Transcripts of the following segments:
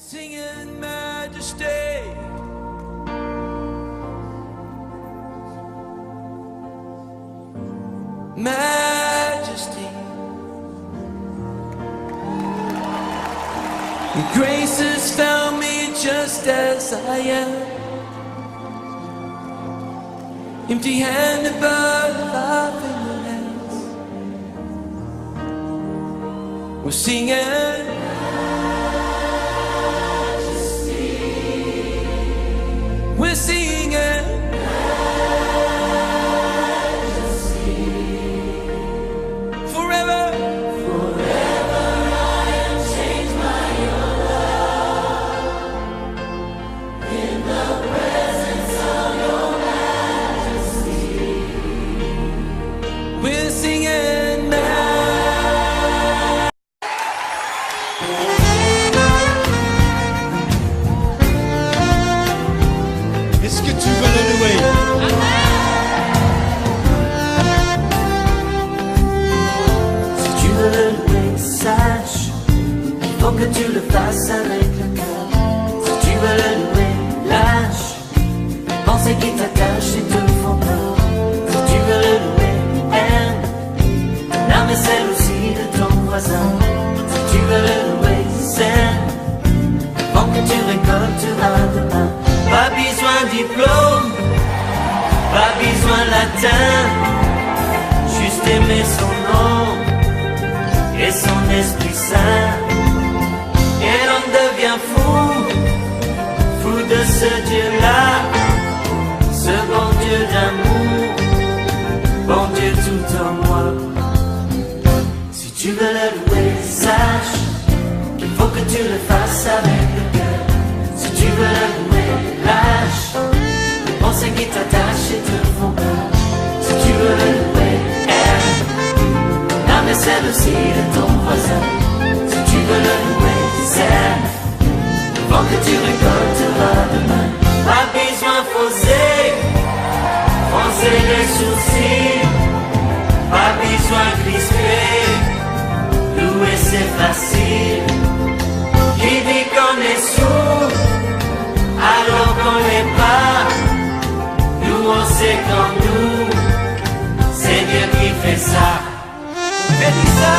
Singing majesty. Majesty. Your grace has found me just as I am. Empty handed but alive in your hands. We're singing. We're singing. Forever. Forever I am changed by your love. In the presence of your majesty. We're singing majesty. Est-ce que tu veux le louer? Si tu veux le louer, sache qu'il faut que tu le fasses avec le cœur. Si tu veux le louer, lâche les pensées qui t'attachent et te font peur. Si tu veux le louer, aime ton âme et celle aussi de ton voisin. Si tu veux le louer, sème avant que tu récolteras demain. Pas besoin de diplôme, pas besoin latin, juste aimer son nom et son Esprit Saint. Et l'on devient fou, fou de ce Dieu-là, ce bon Dieu d'amour, bon Dieu tout en moi. Si tu veux le louer, sache qu'il faut que tu le fasses avec le cœur. Si tu veux le louer, lâche les pensées qui t'attachent et te font peur. Si tu veux le louer, aime ton âme et celle aussi de ton voisin. Si tu veux le louer, sème avant que tu récolteras demain. Pas besoin fauser, froncer les sourcils, pas besoin crisper, louer c'est facile. Qui dit qu'on est sourd, alors qu'on l'est pas, nous on sait qu'en nous, c'est Dieu qui fait ça. Fais ça.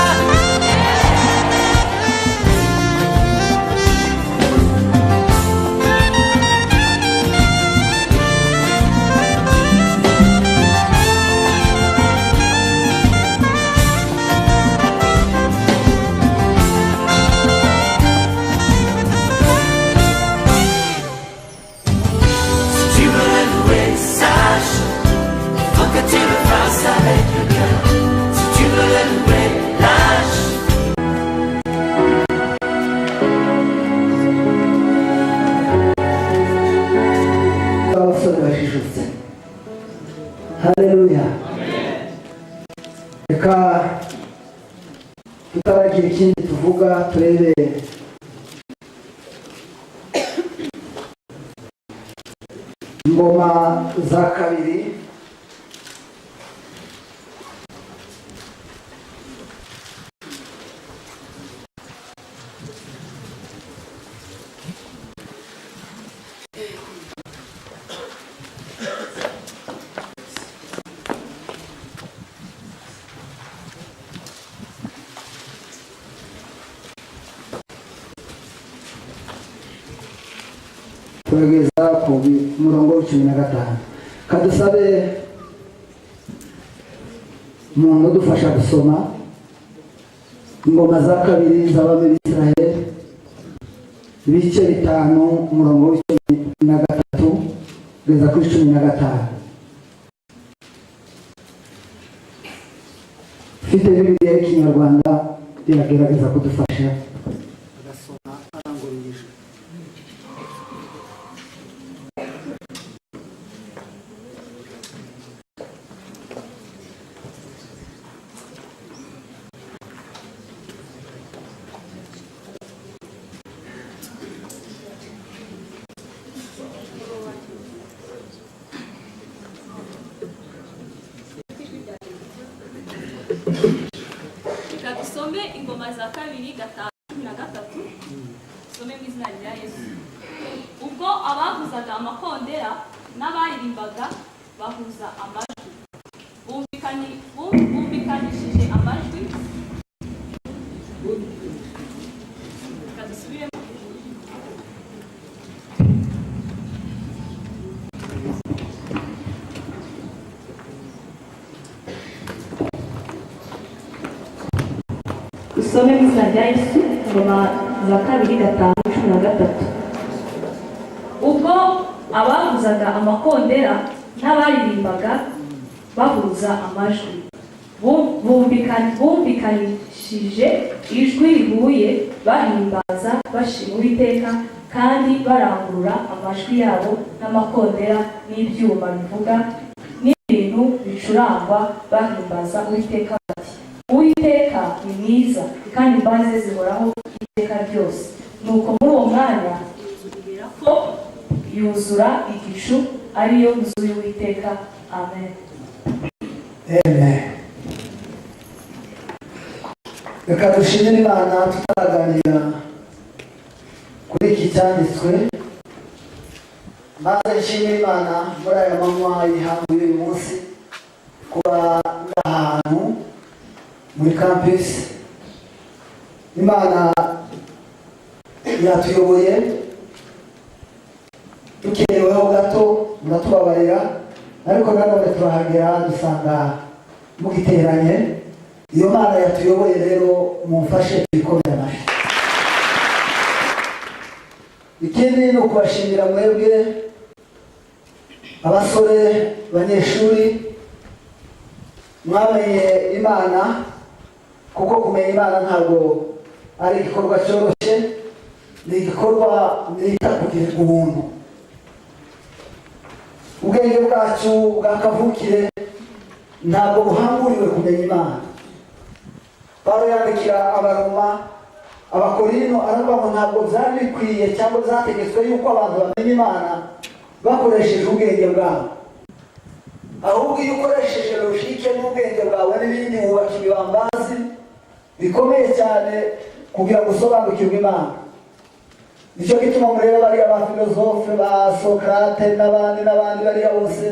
Si tu veux le louer, sache qu'il faut que tu le fasses avec le cœur. Si tu veux le louer, lâche. Abasore bajijutse, haleluya. Reka tutaragira ikindi tuvuga, turebe Ingoma za Kabiri, turageza ku murongo wa 15. Kadusabe umuntu udufasha gusoma Ingoma za Kabiri z'abami b'Isiraheli, ibice 5, umurongo wa 13 kugeza kuri 15. Ufite Bibiliya y'Ikinyarwanda iragerageza kudufasha agasoma aranguruye ijwi. Reka dusome Ingoma za Kabiri 5:13, dusome mu izina rya Yesu. Abavuzaga amakondera n'abaririmbaga bahuza amajwi, bumvikanishije amajwi. Reka dusubiremo. Usome mu izina rya Yesu, Ingoma za Kabiri 5:13. Ubwo abavuzaga amakondera n'abaririmbaga bahuza amajwi, bumvikanishije ijwi rihuye, bahimbaza bashima Uwiteka kandi barangurura amajwi yabo n'amakondera n'ibyuma bivuga n'ibintu bicurangwa, bahimbaza Uwiteka bati: "Uwiteka ni mwiza, kandi imbabazi ze zihoraho iteka ryose." Nuko muri uwo mwanya inzu iherako yuzura igicu, ariyo nzu y'Uwiteka. Amen. Amen. Reka dushimire Imana. Tutaraganira kuri iki cyanditswe, maze nshimire Imana muri aya manywa y'ihangu y'uyu munsi kuba ndi ahantu muri campus. Imana yatuyoboye, dukereweho gato, muratubabarira, ariko nanone turahagera dusanga mugiteranye. Iyo Mana yatuyoboye rero, mumfashe tuyikomere amashyi. Ikindi ni ukubashimira mwebwe abasore, abanyeshuri mwamenye Imana, kuko kumenya Imana ntabwo ari igikorwa cyoroshye, ni igikorwa nita kugirirwa ubuntu. Ubwenge bwacu bwa kavukire ntabwo buhanguriwe kumenya Imana. Pawulo yandikira Abaroma, Abakorino, aravuga ngo ntabwo byari bikwiye cyangwa byategetswe yuko abantu bamenya Imana bakoresheje ubwenge bwabo, ahubwo iyo ukoresheje logique n'ubwenge bwawe n'ibindi, wubaka ibibambazi bikomeye cyane kugira ngo usobanukirwe Imana. Nicyo gituma mureba bariya ba philosophe, ba Socrate n'abandi n'abandi, bariya bose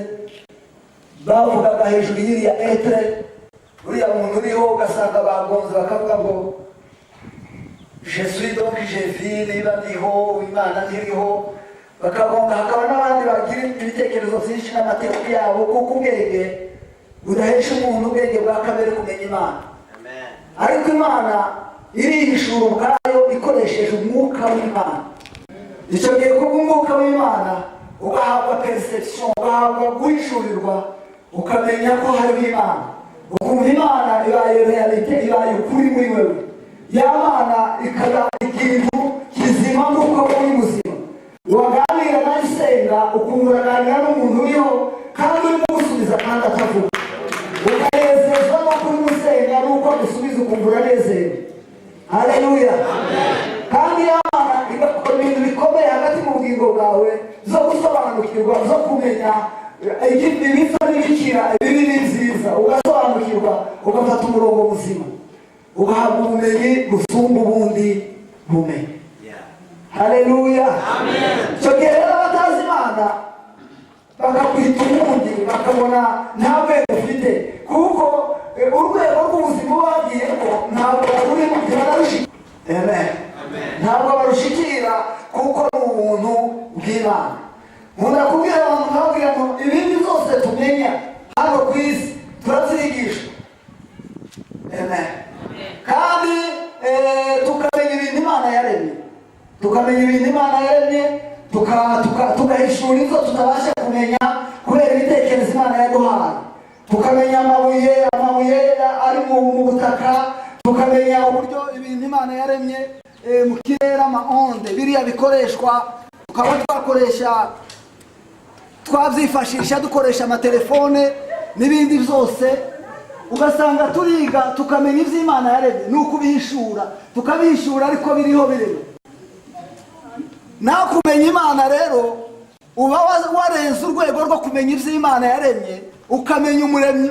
bavugaga hejuru y'iriya être, uriya muntu uriho, ugasanga bagonze bakavuga ngo "Je suis, donc je vis", niba ndiho Imana ntiriho, bakagonga. Hakaba n'abandi bagira ibitekerezo byinshi n'amateka yabo, kuko ubwenge budahesha umuntu, ubwenge bwa kamere, kumenya Imana. Ariko Imana irihishura ubwayo ikoresheje umwuka w'Imana. Icyo gihe kubw'umwuka w'Imana ugahabwa perception, ugahabwa guhishurirwa, ukamenya ko hariho Imana, ukumva Imana ibaye réalité, ibaye ukuri muri wewe. Ya Mana ikaba ikintu kizima nk'uko uri muzima. Waganira nayo usenga, ukumva uraganira n'umuntu uriho kandi urimo gusubiza kandi atavuga, ukanezezwa n'uko urimo usenga n'uko agusubiza, ukumva uranezerewe. Haleluya! Kandi ya Mana igakora ibintu bikomeye hagati mu bugingo bwawe zo gusobanukirwa, zo kumenya ibipfa n'ibikira, ibibi n'ibyiza, ugasobanukirwa, ugafata umurongo muzima, ugahabwa ubumenyi busumba ubundi bumenyi. Haleluya! Icyo gihe rero abatazi Imana bakakwita ubundi, bakabona nta rwego ufite, kuko urwego rw'ubuzima bagiyemo ntabwo barurimo, ntibanarushikira. Amen. Ntabwo barushikira, kuko ni ubuntu bw'Imana. Nkunda kubwira abantu, nkababwira ngo ibindi byose tumenya hano ku isi turabyigisha. Amen. Kandi tukamenya ibintu Imana yaremye, tukamenya ibintu Imana yaremye, tugahishura ibyo tutabasha kumenya kubera ibitekerezo Imana yaduhaye, tukamenya amabuye ari mu butaka, tukamenya uburyo ibintu Imana yaremye mu kirere, ama ondes, biriya bikoreshwa, tukaba twakoresha, twabyifashisha dukoresha amatelefone n'ibindi byose. Ugasanga turiga, tukamenya ibyo Imana yaremye, ni ukubihishura, tukabihishura, ariko biriho birema. Nawe kumenya Imana rero, uba warenze urwego rwo kumenya ibyo Imana yaremye, ukamenya Umuremyi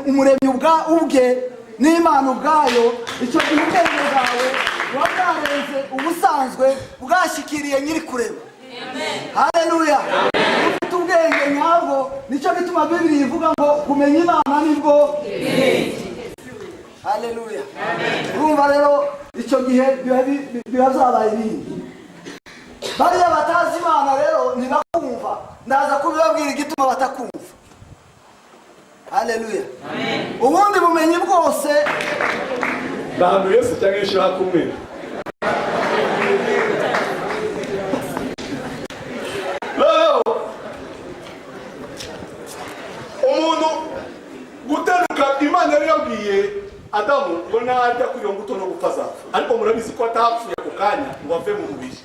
ubwe n'Imana ubwayo. Icyo gihe ubwenge bwawe buba bwarenze ubusanzwe, bwashyikiriye nyiri kurema. Haleluya! Ubwenge nyabwo, nicyo gituma Bibiri ivuga ngo kumenya Imana nibwo. Haleluya! Urumva rero, icyo gihe biba byabaye ibindi. Bariya batazi Imana rero ntibakumva. Ndaza kubibabwira igituma batakumva. Haleluya! Ubundi bumenyi bwose. Ahantu Yesu cyangwa ishaka kumwe. Noneho umuntu gutaruka, Imana yari yabwiye Adamu ngo narya kuri iyo mbuto no gupfa azapfa, ariko murabizi ko atapfuye ako kanya ngo ave mu mubiri.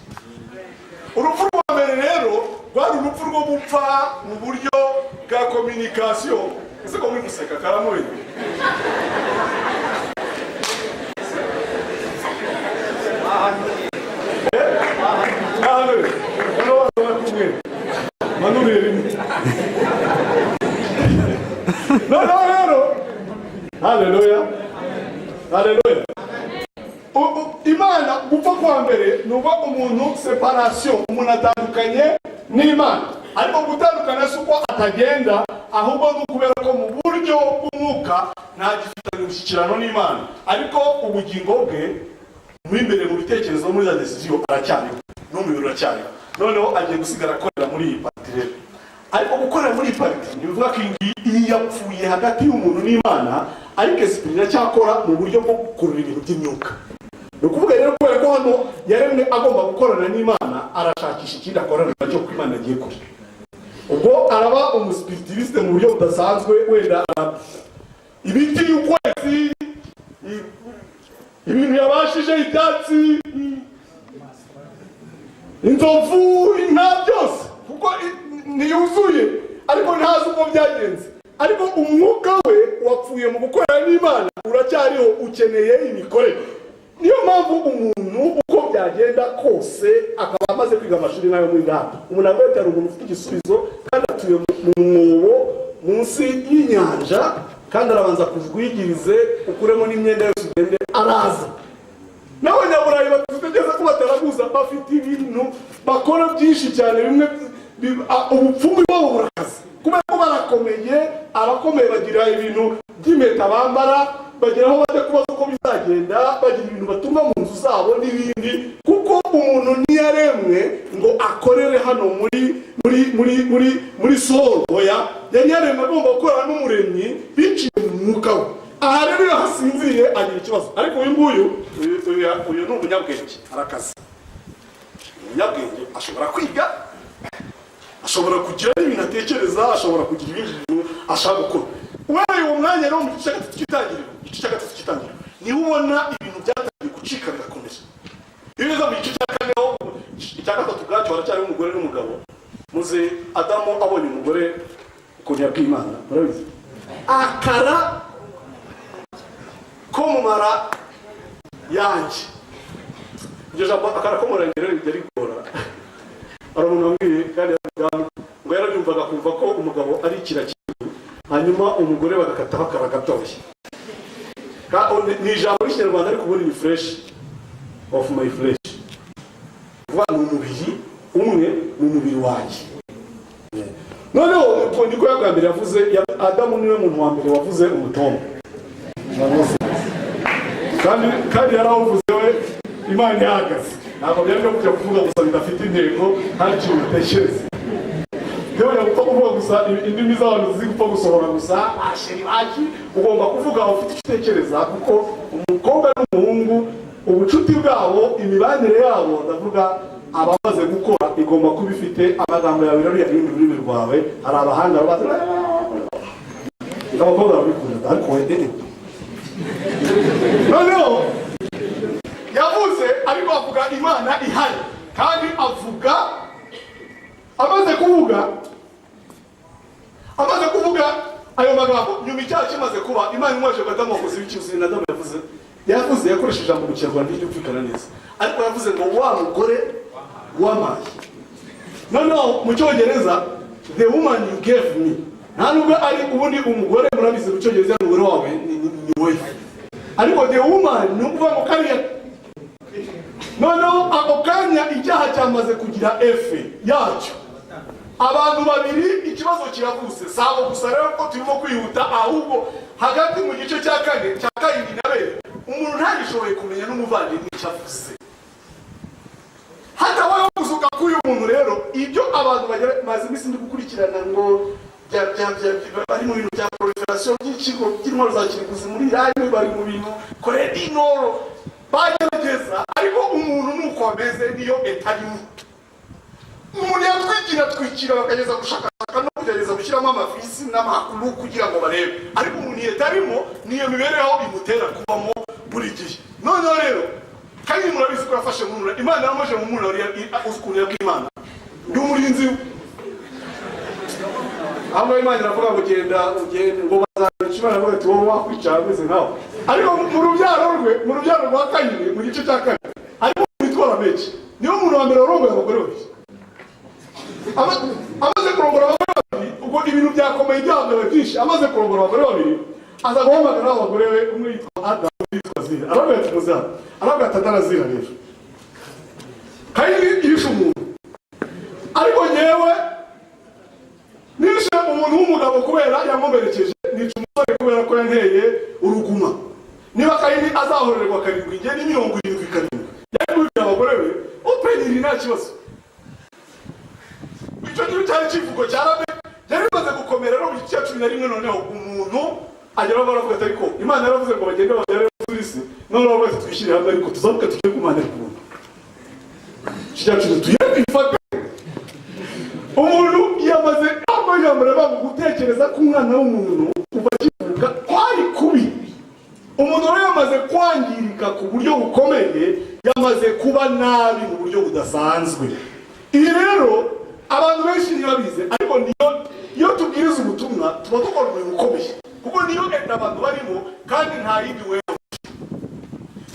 Urupfu rwa mbere rero rwari urupfu rwo gupfa mu buryo bwa communication. Ese ko muri guseka karamuye? Ahantu hano basoma kumwe manuriye rimwe. Noneho rero, haleluya, haleluya! Imana, gupfa kwa mbere ni uba umuntu separation, umuntu atandukanye n'Imana. Ariko gutandukana si uko atagenda, ahubwo ni ukubera ko mu buryo bw'umwuka ntagifitanye umushyikirano n'Imana, ariko ubugingo bwe mo imbere mu bitekerezo, muri za décision, aracyariho, n'umubiri uracyariho. Noneho agiye gusigara akorera muri iyi partie rero. Ariko gukorera muri iyi partie ntibivuga ko iyi ngiyi iyi yapfuye hagati y'umuntu n'Imana, ariko esprit iracyakora mu buryo bwo gukurura ibintu by'imyuka. Ni ukuvuga rero, kubera ko hano yaremwe agomba gukorana n'Imana, arashakisha ikindi akorana nacyo kuko Imana agiye kure. Ubwo araba umuspiritiliste mu buryo budasanzwe. Wenda ibiti, y'ukwezi, ibintu yabashije, ibyatsi, inzovu, inka, byose, kuko ntiyuzuye, ariko ntazi uko byagenze. Ariko umwuka we wapfuye mu gukorana n'Imana uracyariho, ukeneye imikorere. Niyo mpamvu umuntu uko byagenda kose akaba amaze kwiga amashuri nk'ayo muri data, umuntu avuga ati hari umuntu ufite igisubizo kandi atuye mu mwobo munsi y'inyanja, kandi arabanza kujwigirize ukuremo n'imyenda yose ugende, araza. N'Abanyaburayi badutegereza ko bataraguza, bafite ibintu bakora byinshi cyane bimwe ubupfumu bwabo burakaze kubera ko barakomeye. Abakomeye bagira ibintu by'impeta bambara, bagira aho bajya kubaza uko bizagenda, bagira ibintu batunga mu nzu zabo n'ibindi, kuko umuntu ntiyaremwe ngo akorere hano muri sol. Oya, yari yaremwe agomba gukorana n'Umuremyi biciye mu mwuka we. Aha rero iyo hasinziriye agira ikibazo. Ariko uyu nguyu, uyu ni umunyabwenge, arakaze. Umunyabwenge ashobora kwiga, ashobora kugira n'ibintu atekereza, ashobora kugira ibindi bintu ashaka gukora. Uhereye uwo mwanya rero, mu gice cya gatatu cy'itangiriro, igice cya gatatu cy'itangiriro, niho ubona ibintu byatangiye gucika bigakomeza. Iyo ugeze mu gice cya kane ho, icya gatatu ubwacyo haracyariho umugore n'umugabo. Muze Adamu abonye umugore ukuntu yabwiye Imana, murabizi: "Akara ko mu mara yanjye." Iryo jambo "akara ko mu mara yanjye" rero rijya rigora. Hari umuntu wambwiye kandi yaravuga ngo yarabyumvaga akumva ko umugabo ari ikira kinini, hanyuma umugore bagakataho akara gatoya. Ni ijambo ry'Ikinyarwanda, ariko ubundi ni "flesh of my flesh", kuvuga ni umubiri umwe mu mubiri wanjye. Noneho ubwo niko ya mbere yavuze. Adamu niwe muntu wa mbere wavuze umutombo. Kandi yarawuvuze we Imana ihagaze. Ntabwo byari byo kujya kuvuga gusa bidafite intego, nta kintu utekereza. Niba gupfa kuvuga gusa, indimi z'abantu zizi gupfa gusohora gusa basheri baki, ugomba kuvuga ufite icyo utekereza, kuko umukobwa n'umuhungu, ubucuti bwabo, imibanire yabo, ndavuga abamaze gukora, igomba kuba ifite amagambo yawe rero yarindi ururimi rwawe. Hari abahanga bazi, abakobwa barabikunda, ariko we noneho yavuze, ariko avuga Imana ihari. Kandi avuga, amaze kuvuga ayo magambo nyuma icyaha kimaze kuba. Imana imwaje ngo: "Adamu, wakoze ibiki?" Uzi Adamu yavuze, yakoresheje ijambo mu Kinyarwanda ryumvikana neza, ariko yavuze ngo "wa mugore wampaye". Noneho mu Cyongereza, "the woman you gave me". Nta nubwo ari ubundi umugore, murabizi, mu Cyongereza umugore wawe ni wife, ariko "the woman" ni ukuvuga ngo kariya. Noneho ako kanya icyaha cyamaze kugira effet yacyo. Abantu babiri, ikibazo kiravutse. Si abo gusa rero ko turimo kwihuta, ahubwo hagati mu gice cya kane cya Kayini na Abeli, umuntu ntagishoboye kumenya n'umuvandimwe icyo avuze. Hatabayeho kuzuka k'uyu muntu rero, ibyo abantu bagera maze iminsi ndi gukurikirana ngo bya bya bya bari mu bintu bya proliferation by'ikigo by'intwaro za kirimbuzi muri Irani, bari mu bintu Corée du Nord bagerageza, ariko umuntu nuko ameze, niyo etarimo. Umuntu yatwikira twikira, bakageza gushakashaka no kugerageza gushyiramo amafisi n'amakuru kugira ngo barebe, ariko umuntu iyo atarimo, niyo mibereho imutera kubamo buri gihe. Noneho rero kandi murabizi ko yafashe murumuna, Imana yamuje mu muruna. Uzi ukuntu yabwiye Imana? "Ndi umurinzi we." Aho Imana iravuga ngo "Genda, ugende," ngo bazaca. Imana iravuga ati "Wowe wakwicara ameze nkawe." Ariko mu rubyaro rwe, mu rubyaro rwa Kayini, mu gice cya kane, harimo umuntu witwa Lameki. Niwe muntu wa mbere warongoye abagore babiri. Amaze kurongora abagore babiri, ubwo ibintu byakomeye, ibyaha byaba byinshi. Amaze kurongora abagore babiri, aza guhamagara abagore be, umwe yitwa Ada, undi yitwa Zira. Aravuga ati "Muzana." Aravuga ati "Ada na Zira rero, Kayini yishe umuntu, ariko nyewe nishe umuntu w'umugabo kubera yankomerekeje, nica umusore kubera ko yanteye uruguma. Niba Kayini azahorerwa karindwi, njye ni 77 karindwi." Yari kubibwira abagore be openly, nta kibazo. Icyo gihe cyari ikivugo cya Rame, byari bimaze gukomera rero mu gice cya 11. Noneho umuntu ageraho baravuga ati "Ariko Imana yaravuze ngo bagende babyare kuri isi." Noneho baravuga ati "Twishyire hamwe, ariko tuzamuke tujye ku Mana kubuntu." Igice cya 10 tuye twifate. Umuntu yamaze amajyambere banga gutekereza ko umwana w'umuntu kuva akivuka kwari kubi. Umuntu rero yamaze kwangirika ku buryo bukomeye, yamaze kuba nabi mu buryo budasanzwe. Ibi rero abantu benshi ntibabizi, ariko niyo iyo tubwiriza ubutumwa tuba dukora umurimo ukomeye, kuko niyo état abantu barimo, kandi nta yindi weho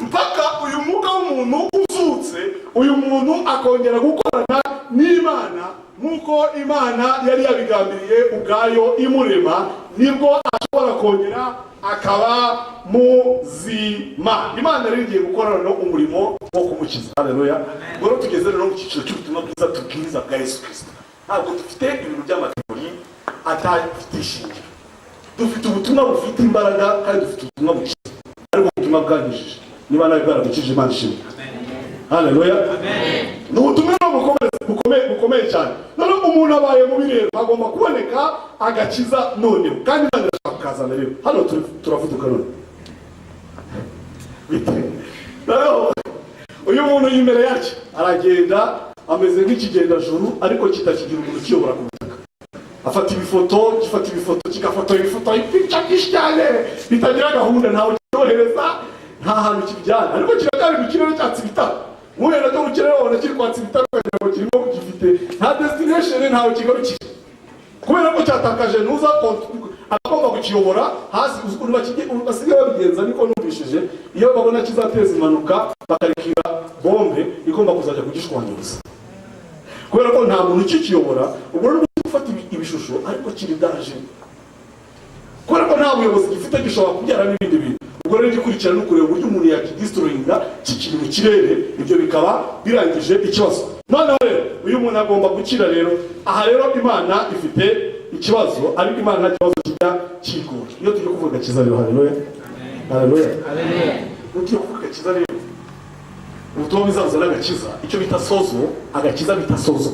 mpaka uyu mwuka w'umuntu uzutse, uyu muntu akongera gukorana n'Imana nk'uko Imana yari yabigambiriye ubwayo imurema, nibwo ashobora kongera akaba muzima. Imana rero igiye gukorana no umurimo wo kumukiza. Haleluya! Rero tugeze rero mu cyiciro cy'ubutumwa bwiza tubwiriza bwa Yesu Kirisito. Ntabwo dufite ibintu by'ama théories atafite ishingiro. Dufite ubutumwa bufite imbaraga, kandi dufite ubutumwa bukiza, ariko ubutumwa bwanyujije. Niba nawe bwaragukije, Imana ishimwe. Haleluya! Ni ubutumwa bukomeye cyane. Noneho umuntu abaye mubi rero, hagomba kuboneka agakiza noneho, kandi Imana irashaka kukazana. Rero hano turavuduka none bite? Noneho uyu muntu imbere yacyo aragenda ameze nk'ikigendajuru, ariko kitakigira umuntu ukiyobora ku butaka. Afata ibifoto, gifata ibifoto, kigafotora ibifoto, ibica byinshi cyane bitagira gahunda. Ntawe cyohereza, nta hantu kibijyana, ariko kiracyari mu kirere cyatsi ibitaro. Nk'uyu nacyo mu kirere wabona kiri kwatsa ibitaro, ukagira ngo kirimo, gifite nta destination, ntawe kigarukira, kubera ko cyatakaje ntuza agomba kukiyobora hasi. Uzi ukuntu basigaye babigenza? Niko numvishije, iyo babona kizateza impanuka, bakarekera bombe igomba kuzajya kugishwanyuza, kubera ko nta muntu ukikiyobora. Ubwo rero gufata ibishusho, ariko kiri danger, kubera ko nta buyobozi gifite, gishobora kubyara n'ibindi bintu. Ubwo rero igikurikira ni ukureba uburyo umuntu yakidestroyinga kikiri mu kirere, ibyo bikaba birangije ikibazo. Noneho rero uyu muntu agomba gukira. Rero aha rero Imana ifite ikibazo, ariko Imana nta kibazo kijya kigora. Iyo tujya kuvuga agakiza rero, haleluya, haleluya! Iyo tugiye kuvuga agakiza rero, ubutumwa bwiza buzana agakiza, icyo bita sozo. Agakiza bita sozo.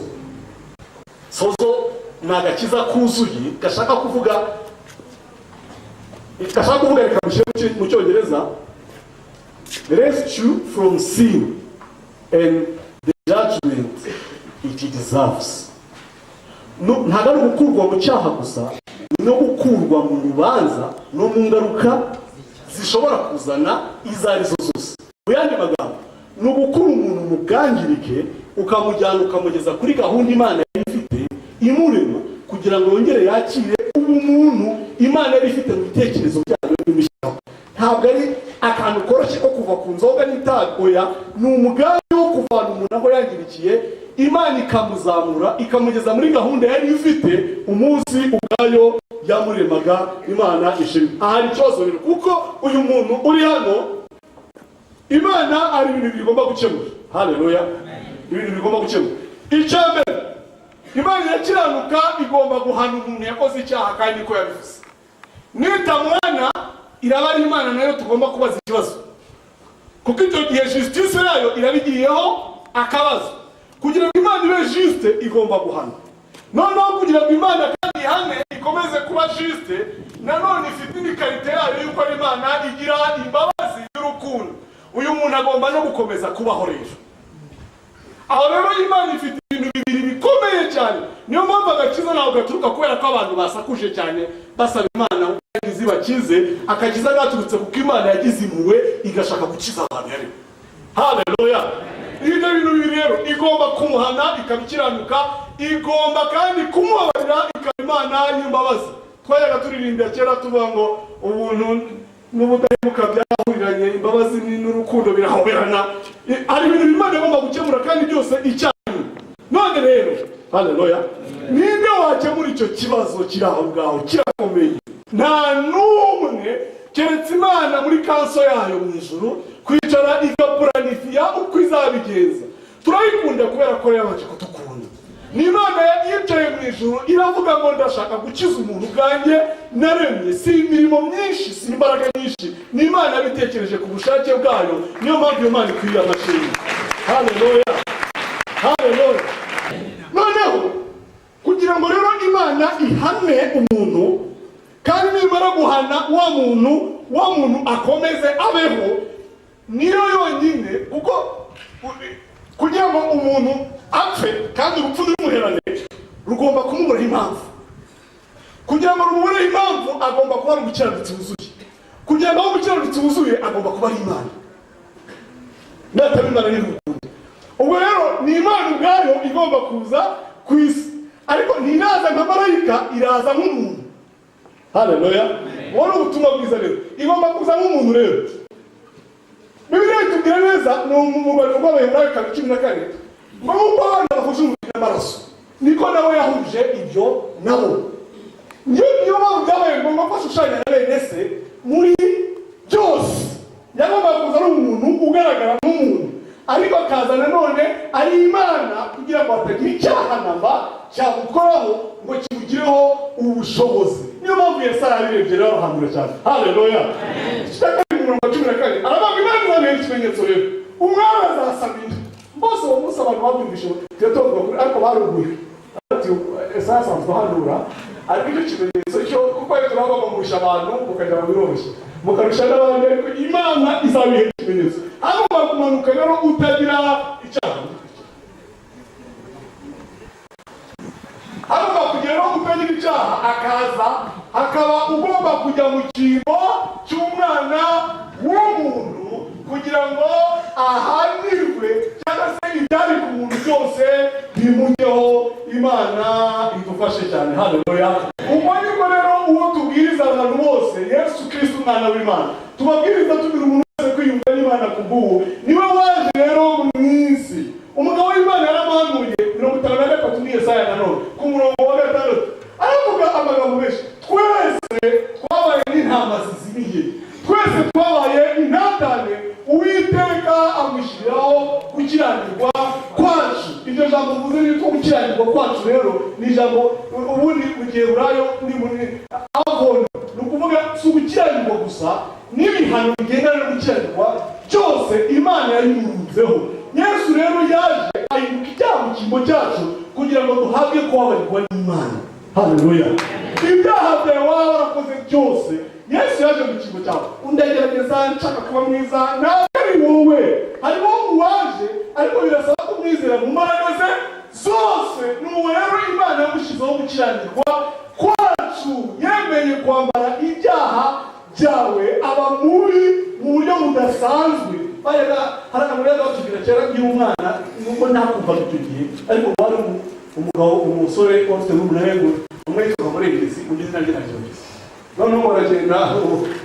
Sozo ni agakiza kuzuye, gashaka kuvuga, reka mushyire mu Cyongereza, rescue from sin and the judgment it deserves. No, ntabwo ari ugukurwa mu cyaha gusa, ni no gukurwa mu rubanza no mu ngaruka zishobora kuzana izo arizo zose. Mu yandi magambo, ni ugukura umuntu mu bwangirike, ukamujyana, ukamugeza kuri gahunda Imana yari ifite imurema, kugira ngo yongere yakire ubumuntu Imana yari ifite mu bitekerezo byayo imushyiraho. Ntabwo ari akantu koroshye ko kuva ku nzoga n'itabi, oya. Ni umugambi wo kuvana umuntu aho yangirikiye, Imana ikamuzamura, ikamugeza muri gahunda yari ifite umunsi ubwayo yamuremaga. Imana ishimwe! Aha hari ikibazo rero, kuko uyu muntu uri hano, Imana hari ibintu bigomba gukemura. Haleluya! Ibintu bigomba gukemura, icya mbere Imana irakiranuka, igomba guhana umuntu yakoze icyaha kandi niko yabivuze. Nitamuhana iraba ari Imana nayo tugomba kubaza ikibazo, kuko icyo gihe justice yayo irabigiyeho akabazo. Kugira ngo Imana ibe juste igomba guhana. Noneho kugira ngo Imana kandi ihane ikomeze kuba juste, nanone ifite indi qualité yayo yuko ari Imana igira imbabazi y'urukundo. Uyu muntu agomba no gukomeza kubaho. Rero aho rero Imana ifite ibintu bibiri bikomeye cyane. Niyo mpamvu agakiza ntabwo gaturuka kubera ko abantu basakuje cyane basaba Imana ngo ibakize. Agakiza gaturutse kuko Imana yagize impuhwe, igashaka gukiza abantu yaremye. Haleluya! Ibyo bintu bibiri rero, igomba kumuhana ikaba ikiranuka, igomba kandi kumubabarira ikaba Imana y'imbabazi. Twajyaga turirimbira kera tuvuga ngo ubuntu n'ubudahemuka byahuriranye, imbabazi n'urukundo birahoberana. Hari ibintu Imana igomba gukemura kandi byose icyarimwe. None rero, haleluya, ninde wakemura icyo kibazo kiri aho ngaho? Kirakomeye. Nta n'umwe keretse Imana muri council yayo mu ijuru, kwicara igapuranifiya uko izabigenza. Turayikunda kubera ko yabanje kudukunda. Ni Imana yicaye mu ijuru iravuga ngo ndashaka gukiza umuntu ubwanjye naremye. Si imirimo myinshi, si imbaraga nyinshi, ni Imana yabitekereje ku bushake bwayo. Niyo mpamvu iyo Mana ikwiriye amashimwe. Haleluya, haleluya! Noneho kugira ngo rero Imana ihane umuntu, kandi nimara guhana wa muntu, wa muntu akomeze abeho, niyo yonyine. Kuko kugira ngo umuntu apfe kandi urupfu ntirumuherane, rugomba kumuburaho impamvu. Kugira ngo rumubureho impamvu, agomba kuba ari umukiranutsi wuzuye. Kugira ngo abe umukiranutsi wuzuye, agomba kuba ari Imana. Nataba Imana ntirukunde. Ubwo rero ni Imana ubwayo igomba kuza ku isi, ariko ntiraza nka marayika, iraza nk'umuntu. Haleluya! Uwo ni ubutumwa bwiza. Rero igomba kuza nk'umuntu. Rero Bibiliya itubwira neza, ni mu rwandiko rw'Abaheburayo 2:14, ngo nk'uko abana bahuje umubiri n'amaraso, niko nawe yahuje ibyo nabo. Niyo mpamvu byabaye ngombwa ko ashushanya na bene se muri byose. Yagombaga kuza ari umuntu ugaragara nk'umuntu, ariko akaza nanone ari Imana, kugira ngo hatagira icyaha namba cyamukoraho ngo kimugireho ubushobozi. Niyo mpamvu Yesu arabirebye rero arahanura cyane. Haleluya! Igice cya kabiri, umurongo wa 14, aravuga Imana izabera ikimenyetso. Rero umwami azasama inda. Bose uwo munsi abantu babyumvise, tujya tuvuga kuri, ariko baruguye ati Esaya asanzwe ahanura, ariko icyo kimenyetso cyo kuko rero turabona murusha abantu, mukajya mu biroroshye mukarusha n'abandi, ariko Imana izabiha ikimenyetso. Agomba kumanuka rero utagira icyaha, agomba kugira rero utagira icyaha, akaza akaba ugomba kujya mu cyimbo cy'umwana w'umuntu kugira ngo ahanirwe, cyangwa se ibyari ku muntu byose bimujyeho. Imana idufashe cyane. Haleluya! Ubwo nibwo rero uwo tubwiriza abantu bose, Yesu Kristo umwana w'Imana tubabwiriza, tubwira umuntu wese kwiyumva n'Imana ku bw'uwo. Niwe waje rero mu isi. Umugabo w'Imana yaramuhanuye, 53 ni Yesaya nanone, ku murongo wa 6, aravuga amagambo menshi: twese twabaye n'intama zizimiye, twese twabaye intatane, Uwiteka amushyiriraho gukiranirwa kwacu. Iryo jambo mvuze nitwo gukiranirwa kwacu. Rero ni ijambo ubundi mu Giheburayo ni muri avon, ni ukuvuga si ugukiranirwa gusa, n'ibihano bigendana no gukiranirwa byose Imana yabimurunzeho. Yesu rero yaje ahinduka icyaha mu cyimbo cyacu kugira ngo duhabwe kubabarirwa n'Imana. Haleluya! Ibyaha byawe waba warakoze byose, Yesu yaje mu cyimbo cyawe. Undagerageza nshaka kuba mwiza, ntabwo ari wowe, harimo uwaje, ariko birasaba kumwizera mu mbaraga ze zose. Ni uwo rero Imana yamushyizeho gukiranirwa kwacu. Yemeye kwambara ibyaha byawe, aba mubi mu buryo budasanzwe. Bajyaga hari akantu bajyaga batubwira kera nkiri umwana, nubwo ntakumvaga icyo gihe, ariko wari umugabo, umusore wari ufite n'umunahego umwe yitwaga Murengezi, undi izina rye ntaryumvise. Noneho baragenda,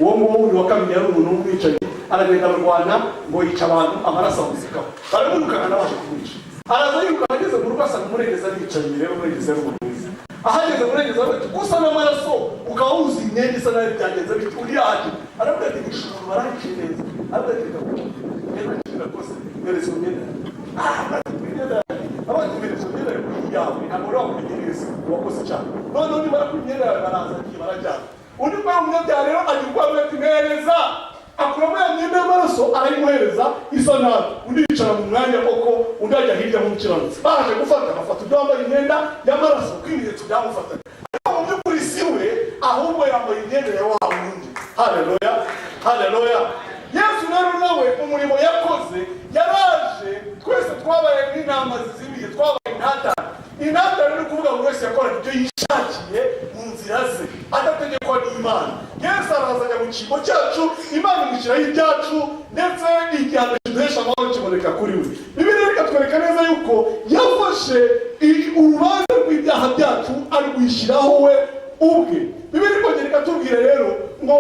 uwo nguwo wundi wa kabiri yari umuntu w'umwicanyi, aragenda barwana ngo yica abantu, amaraso amusekaho, baramwirukana, n'abaje kumwica. Araza yirukanka, ageze mu rugo asanga Murengezi aricaye. Rero Murengezi yari umuntu mwiza. Ahageze Murengezi aravuga ati gusa n'amaraso, ukaba wuzuye imyenda isa nabi, byagenze bite? Uri yaje aravuga ati nishe umuntu, barangije neza. Aravuga ati reka nkubwire, rero icyo nakoze, mpereza iyo myenda yawe. Ah, ati imyenda yawe, aravuga ati mpereza iyo myenda yawe. yawe, ntabwo wari wakumenye neza wakoze icyaha. Noneho nimara kuba imyenda yawe, baraza agiye barajyana. Undi kubera umunyabyaha rero agira uko avuga ati: "Mpereza." Akuramo ya myenda y'amaraso, arayimuhereza isa nabi. Undi yicara mu mwanya koko, undi ajya hirya nk'umukiranutsi. Baje gufata, bafata undi wambaye imyenda y'amaraso, kuko ibimenyetso byamufataga. Ariko mu by'ukuri si we, ahubwo yambaye imyenda ya wa wundi. Haleluya, haleluya! Yesu rero nawe umurimo yakoze, yaraje, twese twabaye nk'intama zizimiye, twabaye intatane. Intatane ni ukuvuga buri wese yakoraga ibyo yishakiye mu nzira ze, adategekwa n'Imana. Yesu araza ajya mu cyimbo cyacu, Imana imushyiraho ibyacu, ndetse igihano kiduhesha amahoro kiboneka kuri we. Bibiliya ikatwereka neza yuko yafashe urubanza rw'ibyaha byacu, arwishyiraho we ubwe. Bibiliya ikongera ikatubwira rero ngo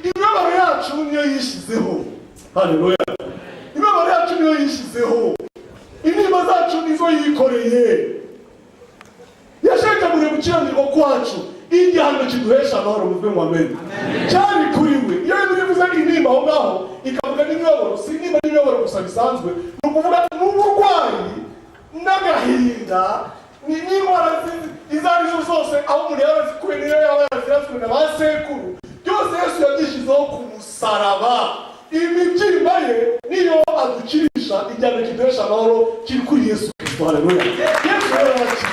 imibabaro yacu niyo yishyizeho. Haleluya! Imibabaro yacu niyo yishyizeho, intimba zacu nizo yikoreye, yashenjaguriye gukiranirwa kwacu. Igihano kiduhesha amahoro, muvuge ngo amen, cyari kuri we. Iyo Bibiliya ivuze intimba aho ngaho, ikavuga n'imibabaro, si intimba n'imibabaro gusa bisanzwe, ni ukuvuga n'uburwayi n'agahinda n'indwara izo ari zo zose aho umuntu yaba azikuye, niyo yaba yarazirazwe na ba sekuru, byose Yesu yabyishyizeho ku musaraba. Imibyimba ye niyo adukirisha. Igihano kiduhesha amahoro kiri kuri Yesu Kristo. Haleluya! Yesu rero arakiza,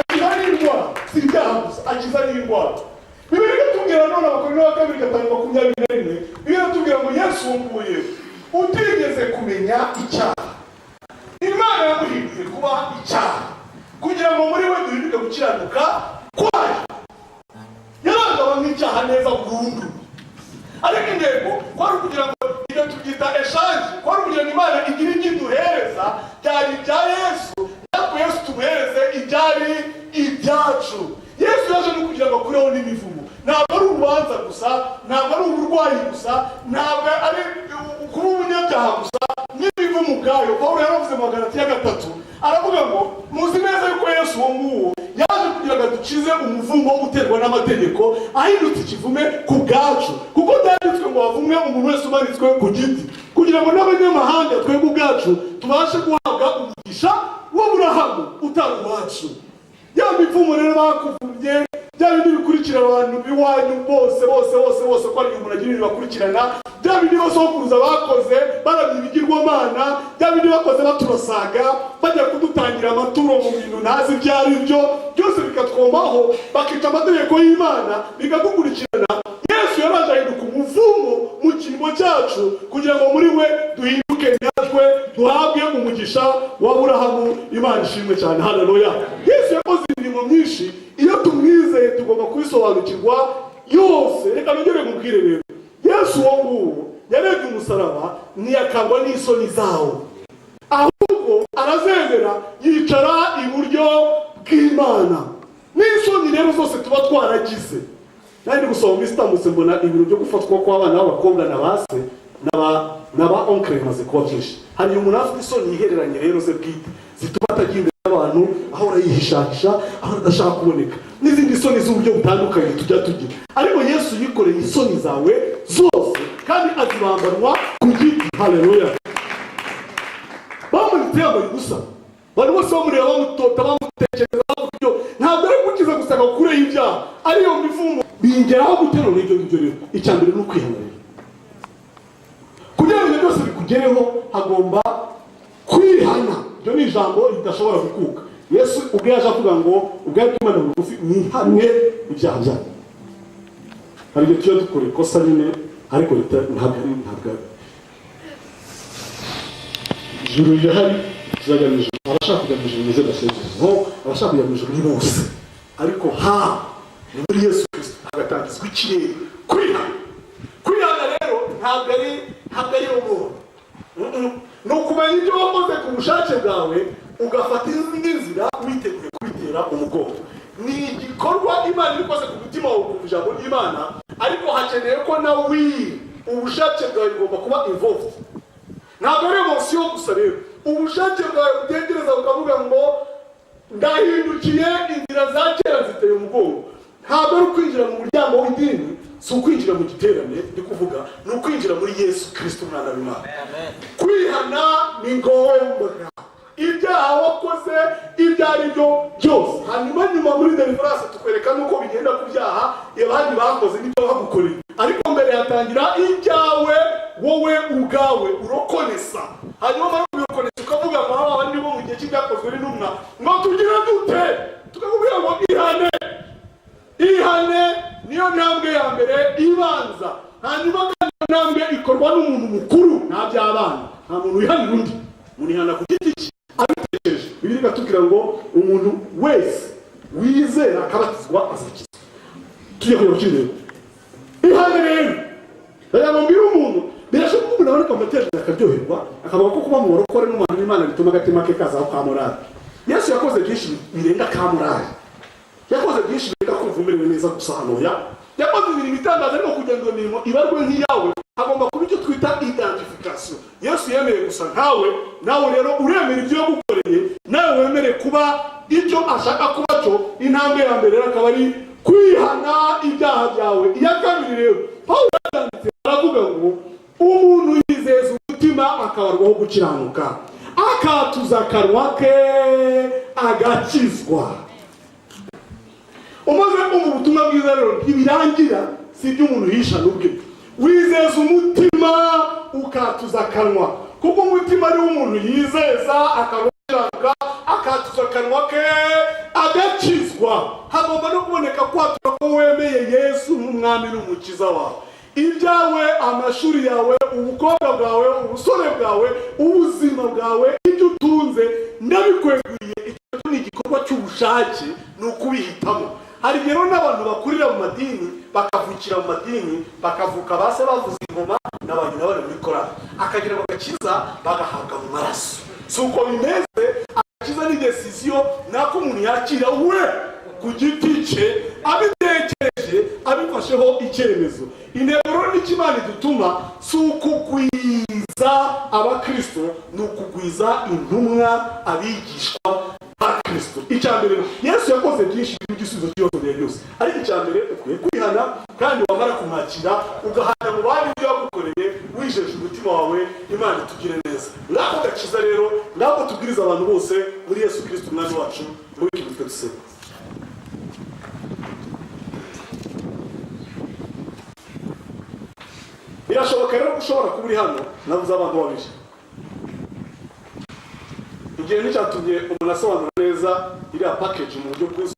akiza n'indwara, si ibyaha gusa, akiza n'indwara. Bibiliya ikatubwira none, Abakorinto wa kabiri 5:21, Bibiliya iratubwira ngo Yesu uwo nguwo, Yesu utigeze kumenya icyaha, Imana yamuhinduye kuba icyaha kugira ngo muri we duhinduke gukiranuka kwayo. Yaraje aba nk'icyaha neza burundu, ariko intego kwari ukugira ngo, ibyo tubyita échange, kwari ukugira ngo Imana igire ibyo iduhereza byari ibya Yesu, natwe Yesu tumuhereze ibyari ibyacu. Yesu yaje no kugira ngo akureho n'imivumo. Ntabwo ari urubanza gusa, ntabwo ari uburwayi gusa, ntabwo ari kuba umunyabyaha gusa, n'imivumo ubwayo. Pawulo yaravuze mu Bagalatiya 3, aravuga ngo muzi neza yuko Yesu uwo nguwo yaje kugira ngo adukize umuvumo uterwa n'amategeko, ahindutse ikivume ku bwacu, kuko byanditswe ngo havumwe umuntu wese umanitswe ku giti, kugira ngo n'abanyamahanga, twebwe ubwacu, tubashe guhabwa umugisha w'Aburahamu utari uwacu. Ya mivumo rero bakuvumye, bya bindi bikurikira abantu b'iwanyu bose bose bose bose, ko ari umuntu agira ibintu bakurikirana, bya bindi basokuruza bakoze baramya ibigirwamana, bya bindi bakoze baturasaga, bajya kudutangira amaturo mu bintu ntazi ibyo ari byo, byose bikatwomaho, bakica amategeko y'Imana, bikadukurikirana. Yesu yaraje ahinduka umuvumo mu cyimbo cyacu kugira ngo muri we duhinduke natwe duhabwe umugisha wa Aburahamu. Imana ishimwe cyane. Haleluya! Yesu yakoze imirimo myinshi. Iyo tumwizeye tugomba kubisobanukirwa yose. Reka nongere nkubwire rero, Yesu uwo nguwo yarebye umusaraba, ntiyakangwa n'isoni zawo, ahubwo arazemera, yicara iburyo bw'Imana. N'isoni rero zose tuba twaragize, nari ndi gusoma muri sitambutse, mbona ibintu byo gufatwa kw'abana b'abakobwa na ba se na ba oncle bimaze kuba byinshi. Hari umuntu afite isoni yihereranye rero ze bwite zituma atajya imbere y'abantu, ahora yihishahisha, ahora adashaka kuboneka, n'izindi soni z'uburyo butandukanye tujya tugira. Ariko Yesu yikoreye isoni zawe zose kandi azibambanwa ku giti. Haleluya! Bamuritse yambaye ubusa, abantu bose bamureba, bamutota, bamutekereza, bavuga ibyo. Ntabwo ari gukiza gusa ngo akureho ibyaha, ariyo mivumo bingeraho guterura ibyo ngibyo. Rero icya mbere ni ukwihana. Rero kugira ngo ibyo byose bikugereho, hagomba kwihana. Iryo ni ijambo ridashobora gukuka. Yesu ubwo yaje avuga ngo ubwayo bw'Imana bugufi, mwihane ibyaha byanyu. Hari igihe tujya dukora ikosa nyine, ariko ntabwo ari ijuru rirahari, tuzajya mu ijuru. Abashaka kujya mu ijuru muze basezere. No abashaka kujya mu ijuru ni bose, ariko ha ni muri Yesu Kirisito hagatangizwa ikirere. Kwihana, kwihana rero ntabwo ari umuntu. Ni ukumenya ibyo wakoze ku bushake bwawe, ugafata indi nzira witeguye kubitera umugongo. Ni igikorwa Imana iri ikoze ku mutima wawe, ku ijambo ry'Imana, ariko hakeneye ko nawe ubushake bwawe bugomba kuba involved. Ntabwo ari émotion gusa. Rero ubushake bwawe butekereza, bukavuga ngo ndahindukiye, inzira za kera ziteye umugongo. Ntabwo ari ukwinjira mu muryango w'idini, si ukwinjira mu giterane ndi kuvuga, ni ukwinjira muri Yesu Kirisito umwana w'Imana. Kwihana ni ngombwa. Ibyaha wakoze ibyo ari byo byose. Hanyuma nyuma muri deliverance tukwereka nuko bigenda ku byaha abandi bakoze n'ibyo bagukoreye, ariko mbere hatangira ibyawe wowe ubwawe urokonesa. Hanyuma mara kubirokonesa ukavuga ngo aba bandi bo mu gihe cy'ibyakozwe n'intumwa ngo tugire dute, tukakubwira ngo ihane. Ihane niyo ntambwe ya mbere ibanza. Hanyuma kandi iyo ntambwe ikorwa n'umuntu mukuru, nta by'abana, nta muntu wihanira undi, umuntu yihana ku giti cye abitekereje. Bibiliya ikatubwira ngo umuntu wese wizera akabatizwa azakizwa. Tujye kujya ku ihane rero, ndagira ngo mbwire umuntu, birashoboka ko umuntu aboneka mu materaniro akaryoherwa, akavuga ko kuba mu barokore n'umuntu w'Imana bituma agatima ke kazaho ka morali. Yesu yakoze byinshi birenga ka morali, yakoze byinshi birenga kumva umerewe neza gusa hano. Ya yakoze imirimo itangaza, ariko kugira ngo iyo mirimo ibarwe nk'iyawe hagomba kuba icyo twita identification. Yesu yemeye gusa nkawe, nawe rero uremera ibyo yagukoreye, nawe wemere kuba icyo ashaka kuba cyo. Intambwe ya mbere rero akaba ari kwihana ibyaha byawe. Iya kabiri rero, Pawulo yanditse aravuga ngo umuntu yizeza umutima akabarwaho gukiranuka, akatuza akanwa ke agakizwa. Umaze kumva ubutumwa bwiza rero ntibirangira, si ibyo umuntu yisha n'ubwe. Wizeza umutima ukatuza akanwa, kuko umutima ari wo umuntu yizeza akabukiranuka, akatuza akanwa ke agakizwa. Hagomba no kuboneka kwatura ko wemeye Yesu nk'umwami n'umukiza wawe. Ibyawe, amashuri yawe, ubukobwa bwawe, ubusore bwawe, ubuzima bwawe, ibyo utunze ndabikweguriye. Icyo ni igikorwa cy'ubushake, ni ukubihitamo. Hari igihe rero n'abantu bakurira mu madini, bakavukira mu madini, bakavuka ba se bavuza ingoma na ba nyina bari muri korali, akagira ngo agakiza bagahabwa mu maraso. Si uko bimeze. Agakiza ni décision nako umuntu yakira we ku giti cye, abitekereje, abifasheho icyemezo. Intego rero n'icyo Imana idutuma si ukugwiza abakristo, ni ukugwiza intumwa, abigishwa ba Kristo. Icya mbere, Yesu yakoze byinshi by'igisubizo cy'ibibazo byawe byose, ariko icya mbere ukwiye kwihana, kandi wamara kumwakira ugahana mu bandi ibyo yagukoreye, wijeje umutima wawe. Imana itugire neza. Ngako gakiza rero, ngako tubwiriza abantu bose muri Yesu Kristo umwami wacu. Muri iki twe duseka. Birashoboka rero ko ushobora kuba uri hano. Nabuze abantu babiri, igihe nticyatumye umuntu asobanura neza iriya package mu buryo bwuzuye.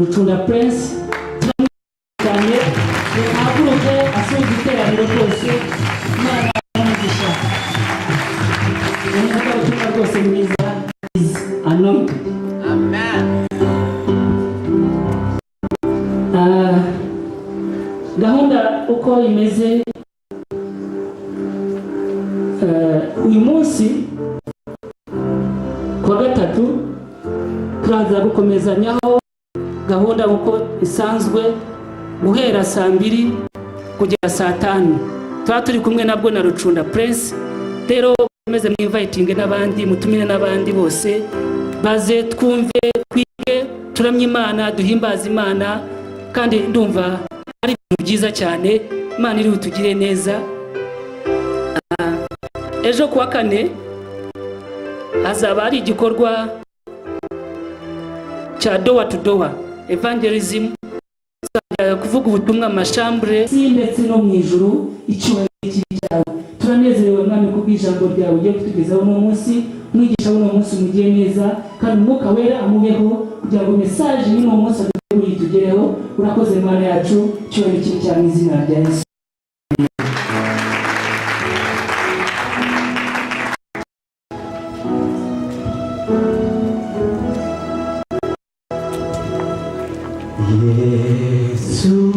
Rucunda Prince. Cyane reka ahaguruke asuhuze iteraniro rwose. Imana umugisha, ni umuvugabutumwa rwose mwiza, is anointed. Ah, gahunda uko imeze, uyu munsi kuwa gatatu turaza gukomezanyaho gahunda uko isanzwe guhera saa 2 kugera saa 5. Tuba turi kumwe nabwo na Rucunda Prince. Rero mukomeze mwinvitinge n'abandi, mutumire n'abandi bose baze twumve, twige, turamye Imana, duhimbaze Imana. Kandi ndumva ari ibintu byiza cyane. Imana iri butugire neza. Ejo kuwa kane hazaba hari igikorwa cya door to door evangelism, tuzajya kuvuga ubutumwa mu mashambure si ndetse no mu ijuru. Icyubahiro kiri cyawe. Turanezerewe, Mwami, kubw'ijambo ryawe ugiye kutugezaho uno munsi. Mwigisha w'uno munsi umugiye neza, kandi Umwuka Wera amubeho kugira ngo message y'uno munsi aduteguriye itugereho. Urakoze, Mana yacu. Icyubahiro kiri cyawe mu izina rya Yesu. Yesu.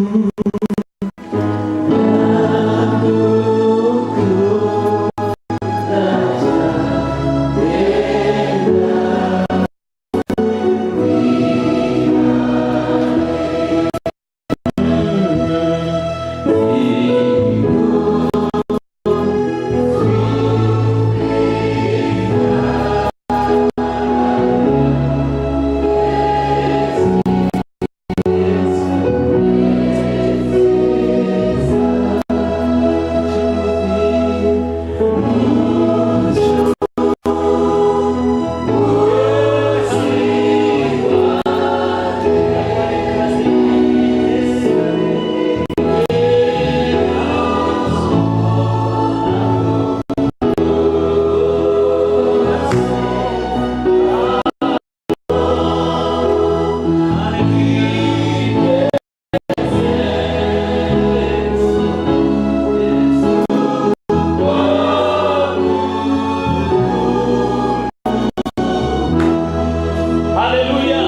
Haleluya.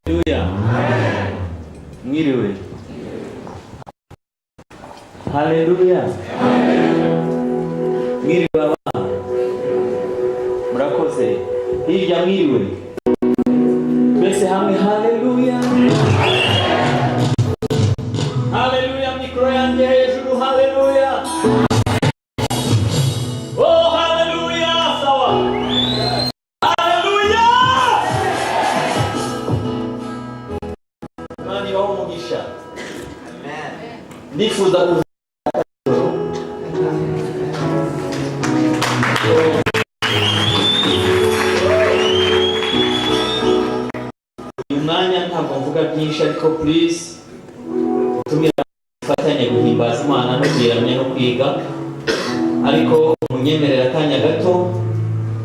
Haleluya. Mwiriwe. Haleluya. Mwiriwe abana. Murakoze. Hirya mwiriwe. Twese hamwe, haleluya. Haleluya, mikoro yanjye hejuru, haleluya. Oh, haleluya, sawa. Haleluya! Imana ibahe umugisha. Ndifuza kuvuga. Uyu mwanya ntabwo mvuga byinshi, ariko please tumira dufatanye guhimbaza Imana no kuyiramya no kwiga, ariko munyemerera akanya gato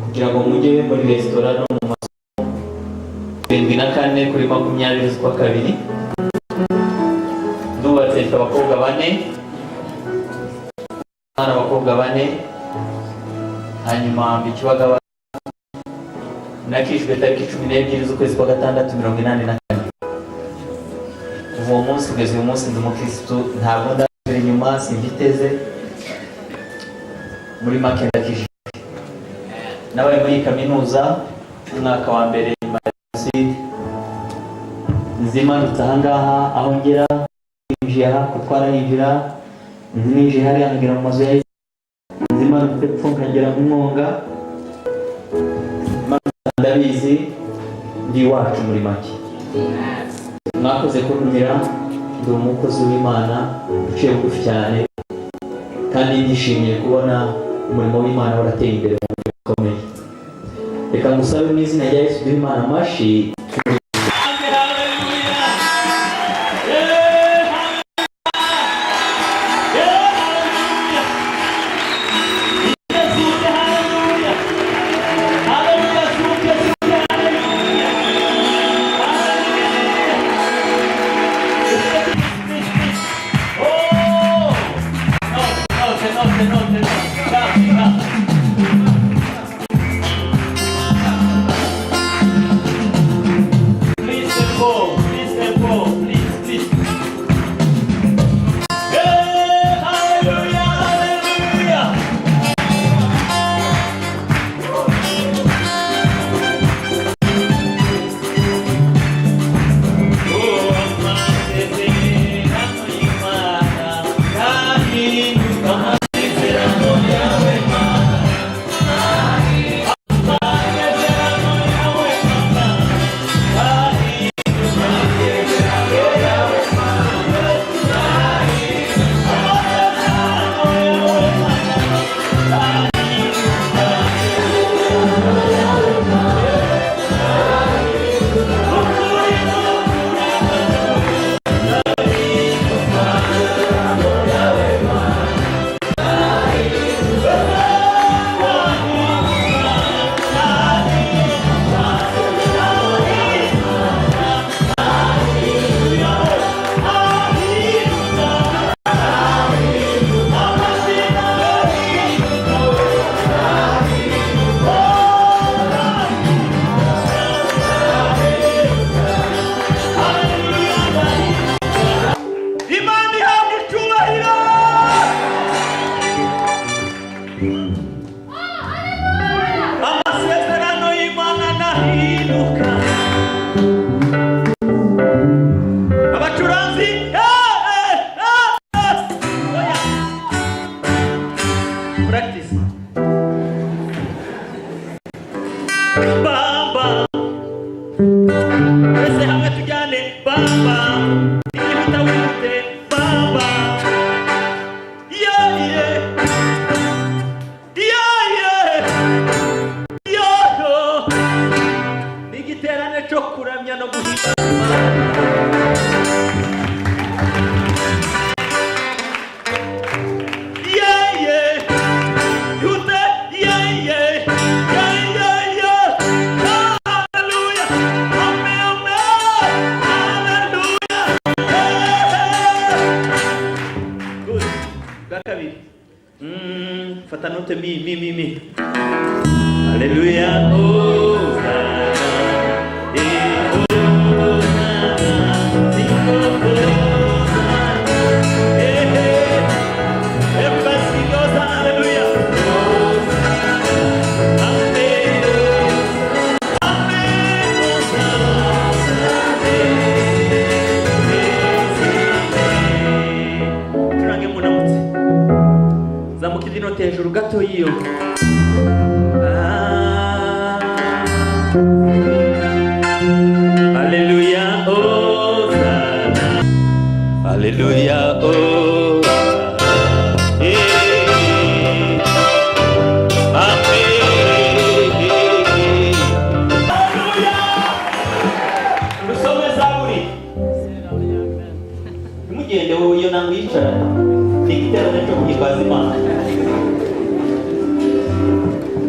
kugira ngo mujye muri resitora no mu masomo. 74 kuri 20 z'ukwa kabiri. Ndubatse, mfite abakobwa bane, abana abakobwa bane, hanyuma mba Kibagabaga. Nakijwe tariki 12 z'ukwezi kwa gatandatu 84. Kuva uwo munsi kugeza uyu munsi ndi umukirisitu, ntabwo ndasubira inyuma, simbyiteze. Muri make ndakijijwe. Nabaye muri kaminuza umwaka wa mbere nyuma ya jenoside. Nzimanutse ahangaha aho ngera, ninjiye aha ko twarahinjira, ninjiye hariya nkagera mu mazu ya, nzimanutse epfo nkagera mu Mwonga. Ndabizi, ndi iwacu. Muri make mwakoze kuntumira. Ndi umukozi w'Imana uciye bugufi cyane, kandi ndishimiye kubona umurimo w'Imana warateye imbere mu buryo bukomeye. Reka ngusabe mu izina rya Yesu, duhe Imana amashyi. Igiterane cyo kuramya no guhimbaza Imana. Yeah, yeah. Ihute, yeah, yeah. Yeah, yeah, yeah. Hallelujah. Amen, amen. Hallelujah. Yeah. Good. Bwa kabiri. Fata note mi, mi, mi, mi. Hallelujah. Hosanna. Eh, Hosanna. Sing Hosanna. Eh, eh. Everybody sing Hosanna, hallelujah. Hosanna. Amen. Amen. Hosanna. Amen. Turange munamutse. Zamuka indi note hejuru gato y'iyo. Ah. Hallelujah, Hosanna. Hallelujah, Hosanna. Eh. Amen. Hallelujah. Dusome Zaburi. Ntimugende wowe iyo ntabwo yicarana. Ni igiterane cyo guhimbaza Imana.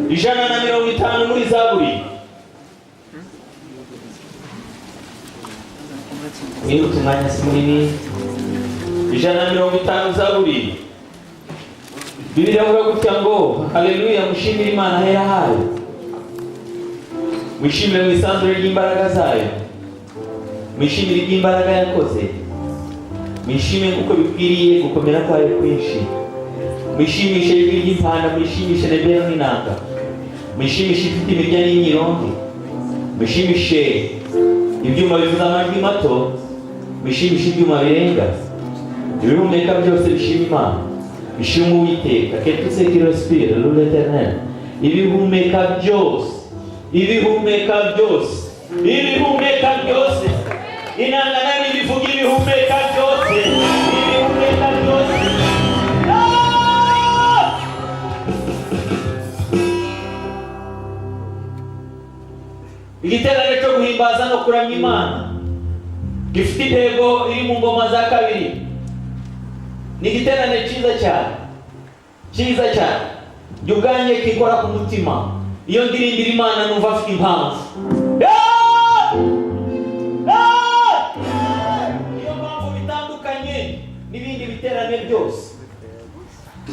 150 muri Zaburi. Mwihute, umwanya si munini. 150 Zaburi. Bibiliya ivuga gutya ngo: "Haleluya, mushimire Imana ahera hayo, mwishimire mu isanzure ry'imbaraga zayo, mwishimire iby'imbaraga yakoze, mwishime nk'uko bikwiriye gukomera kwayo kwinshi, mwishimishe ijwi ry'impanda, mwishimishe nebero n'inanga, mwishimishe ifite imirya n'imyirongi, mwishimishe ibyuma bivuza amajwi mato, mwishimishe ibyuma birenga. Ibihumeka byose bishima Imana, bishima Uwiteka." Que tout ce qui respire loue l'Éternel. Ibihumeka byose, ibihumeka byose, ibihumeka byose, inanga nayo bivuga, ibihumeka byose, ibihumeka byose. Ah! Igiterane cyo guhimbaza no kuramya Imana gifite intego iri mu Ngoma za Kabiri. Ni igiterane cyiza cyane, cyiza cyane. Jya ubwanjye kikora ku mutima. Iyo ndirimbira Imana numva afite impamvu. Yeah! Yeah! Niyo mpamvu bitandukanye n'ibindi biterane byose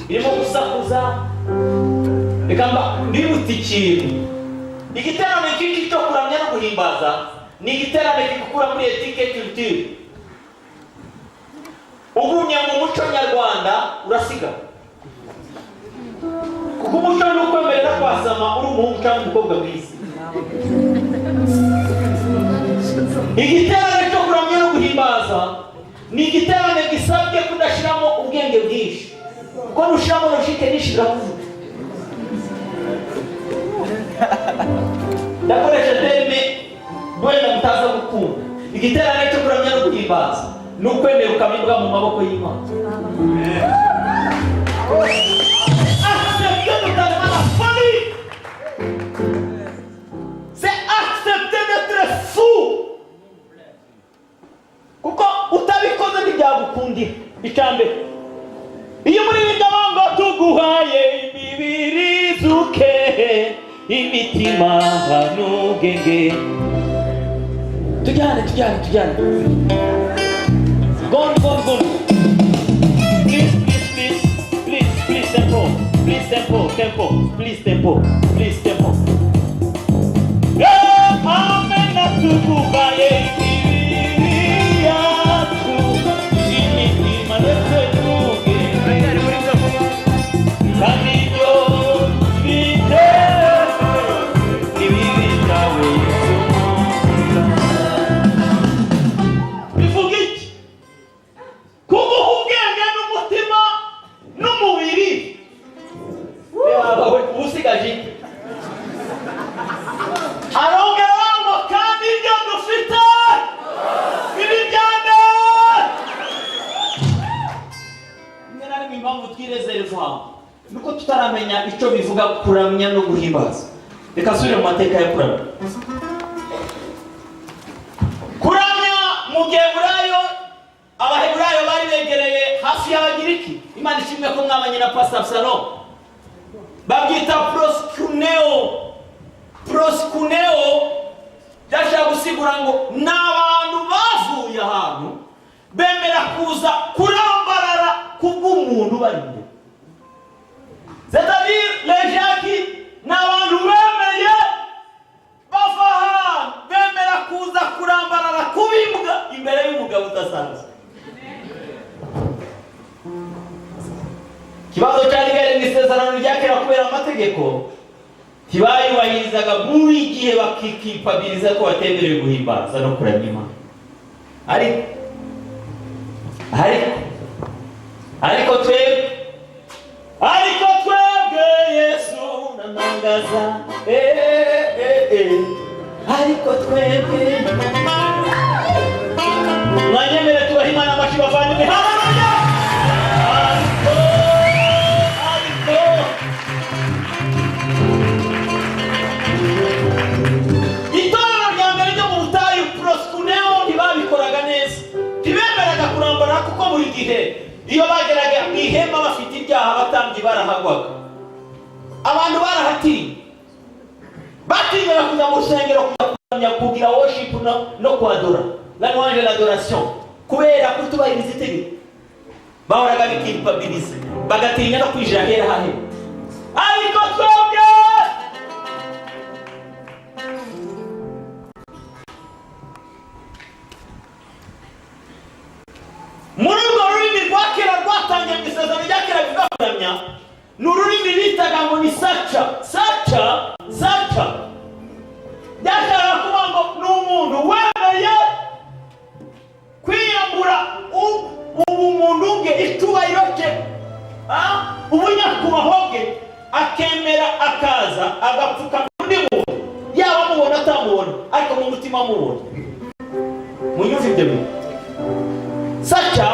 birimo gusakuza. Reka mba nibutse ikintu: igiterane cyinshi cyo kuramya no guhimbaza ni igiterane kigukura muri éthique, culture. Ugumye mu muco nyarwanda urasiga, kuko umuco ni ukwemerera kwasama uri umuhungu cyangwa umukobwa mwiza. Igiterane cyo kuramya no guhimbaza ni igiterane gisabye kudashyiramo ubwenge bwinshi, kuko nushyiramo logique nyinshi birakuvuga. Ndakoresha terme wenda mutaza gukunda: igiterane cyo kuramya no guhimbaza ni ukwemera ukaba mu maboko y'Imana. Accepter totalement la folie, c'est accepter d'être fou, kuko utabikoze ntibyagukundira. Icya mbere, iyo umuririmbyi ngo "Tuguhaye imibiri izuke, imitima n'ubwenge," tujyane, tujyane, tujyane. Gone, gone, gone. Please, please, please, please, please, tempo, please, tempo, tempo, please, tempo, please, tempo. Yeah, amen. Tuguhaye imibiri yacu, imitima ndetse n'ubwenge, kandi ibyo bite ibibi byawe. Bivuga iki? Kuguha ubwenge n'umutima n'umubiri. Reba we, uba usigaje iki? Arongera ngo: "Kandi ibyo dufite ibi byane." Rimwe na rimwe impamvu twirezerva nuko tutaramenya icyo bivuga kuramya no guhimbaza. Reka nsubire mu mateka ya kuramya. Imana ishimwe ko mwabanye na Pastor Absalom. Babyita proskuneo. Proskuneo byashaka gusigura ngo ni abantu bavuye ahantu bemera kuza kurambarara kubw'umuntu bari imbere. C'est-à-dire les gens qui ni abantu bemeye bava ahantu bemera kuza kurambarara kuba imbwa imbere y'umugabo udasanzwe. Ikibazo cyari gihari mu isezerano rya kera, kubera amategeko ntibayubahirizaga buri gihe, bakikipabiriza ko batemerewe guhimbaza no kuramya Imana. Ariko twebwe Yesu nanangaza, ariko twebwe mwanyemere tubahe Imana amashyi, bavandimwe. Haleluya! Ariko itorero rya mbere ryo mu butayu, proskuneo, ntibabikoraga neza, ntibemeraga kurambara, kuko buri gihe iyo bageraga mu ihema bafite ibyaha, abatambyi barahagwaga. Abantu barahatinya, batinyaga kujya mu rusengero, kujya kuramya, kugira worship no kwadora la louange, l'adoration, kubera kutubahiriza itegeko. Bahoraga bikipabiliza, bagatinya no kwinjira ahera hahera. Ariko twebwe, muri urwo rurimi rwa kera rwatangiye mu isezerano rya kera bivuga kuramya, ni ururimi bitaga ngo ni saca. Saca, saca byashakaga kuvuga ngo ni umuntu wemeye kwiyambura ubumuntu bwe, icyubahiro cye, ubunyakubahwa bwe, akemera akaza agapfuka undi muntu, yaba amubona atamubona, ariko mu mutima amubona. Munyumve ibyo bintu. Saca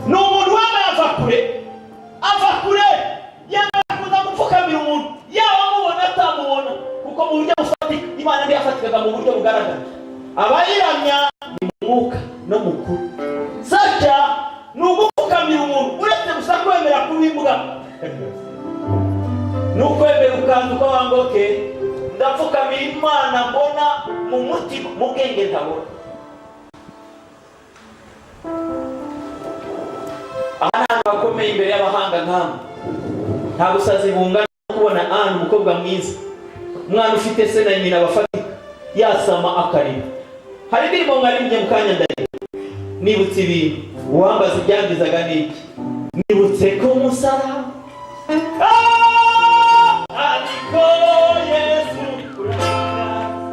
ni umuntu wemeye ava kure, ava kure, yemera kuza gupfukamira umuntu, yaba amubona atamubona, kuko mu buryo bufatika Imana ntiyafatikaga mu buryo bugaragara. Abayiramya ni mu mwuka no mu kuri. Saca ni ugupfukamira umuntu, uretse gusa kwemera kuba imbwa, ni ukwemera ukaza ukavuga ngo: "Okay, ndapfukamira Imana mbona mu mutima, mu bwenge ntabona." Aha ni ahantu hakomeye, imbere y'abahanga nk'amwe. Nta busazi bungana no kubona Anne, umukobwa mwiza, umwana ufite se na nyina bafatika, yasama akarira. Hari indirimbo mwaririmbye mu kanya, ndarira, nibutse ibintu. Uwambaza ibyangizaga n'iki? Nibutse ko umusaraba. Ah! Ariko Yesu uranga.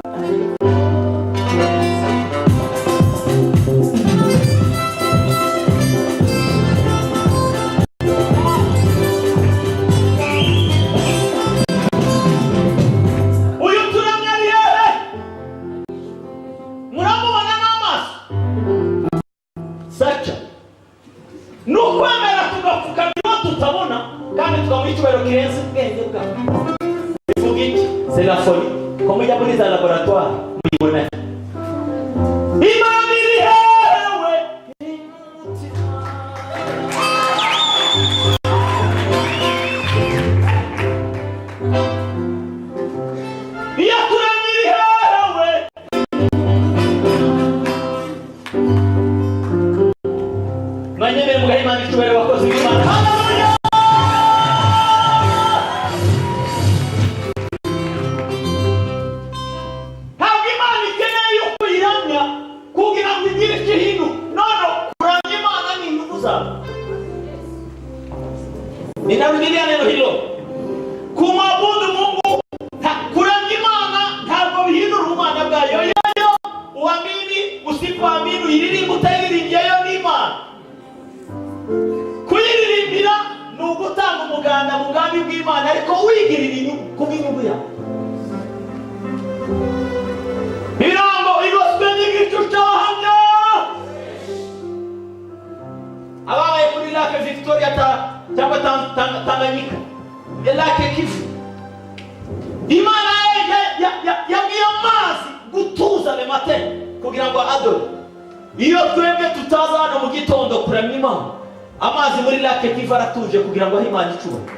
Uyu turamya ari hehe? Muramubona n'amaso? Saca ni ukwemera tugapfukamira uwo tutabona kandi tukamuha icyubahiro kirenze ubwenge bwawe. Bivuga iki? C'est la folie. Ko mujya muri za laboratoire muyibona? Imana iri hewe? Iyo turamye iri hewe? Mwanyemere mugahe Imana icyubahiro, abakozi b'Imana. Haleluya! Ntabwo Imana ikeneye yuko uyiramya kugira ngo igire icyo ihinduka. None kuramya Imana ni inyungu zawe. Ninarudilia neno hilo: kumwabudu Mungu, kuramya Imana ntabwo bihindura ubumana bwayo. Yoyo uamini usipoamini, uyiririmba utayiririmbye, yo ni Imana. Kuyiririmbira ni ugutanga umuganda mu bwami bw'Imana, ariko wigirira inyungu, kubw'inyungu yawe. Ibirango igoswe n'igicu cy'abahamya ababaye kuri Lake Victoria cyangwa Tanganyika, Lake Kivu. Imana yabwiye amazi gutuza le matin kugira ngo adore. Iyo twebwe tutaza hano mu gitondo kuramya Imana. Amazi muri Lake Kivu aratuje kugira ngo ahe Imana icyubahiro.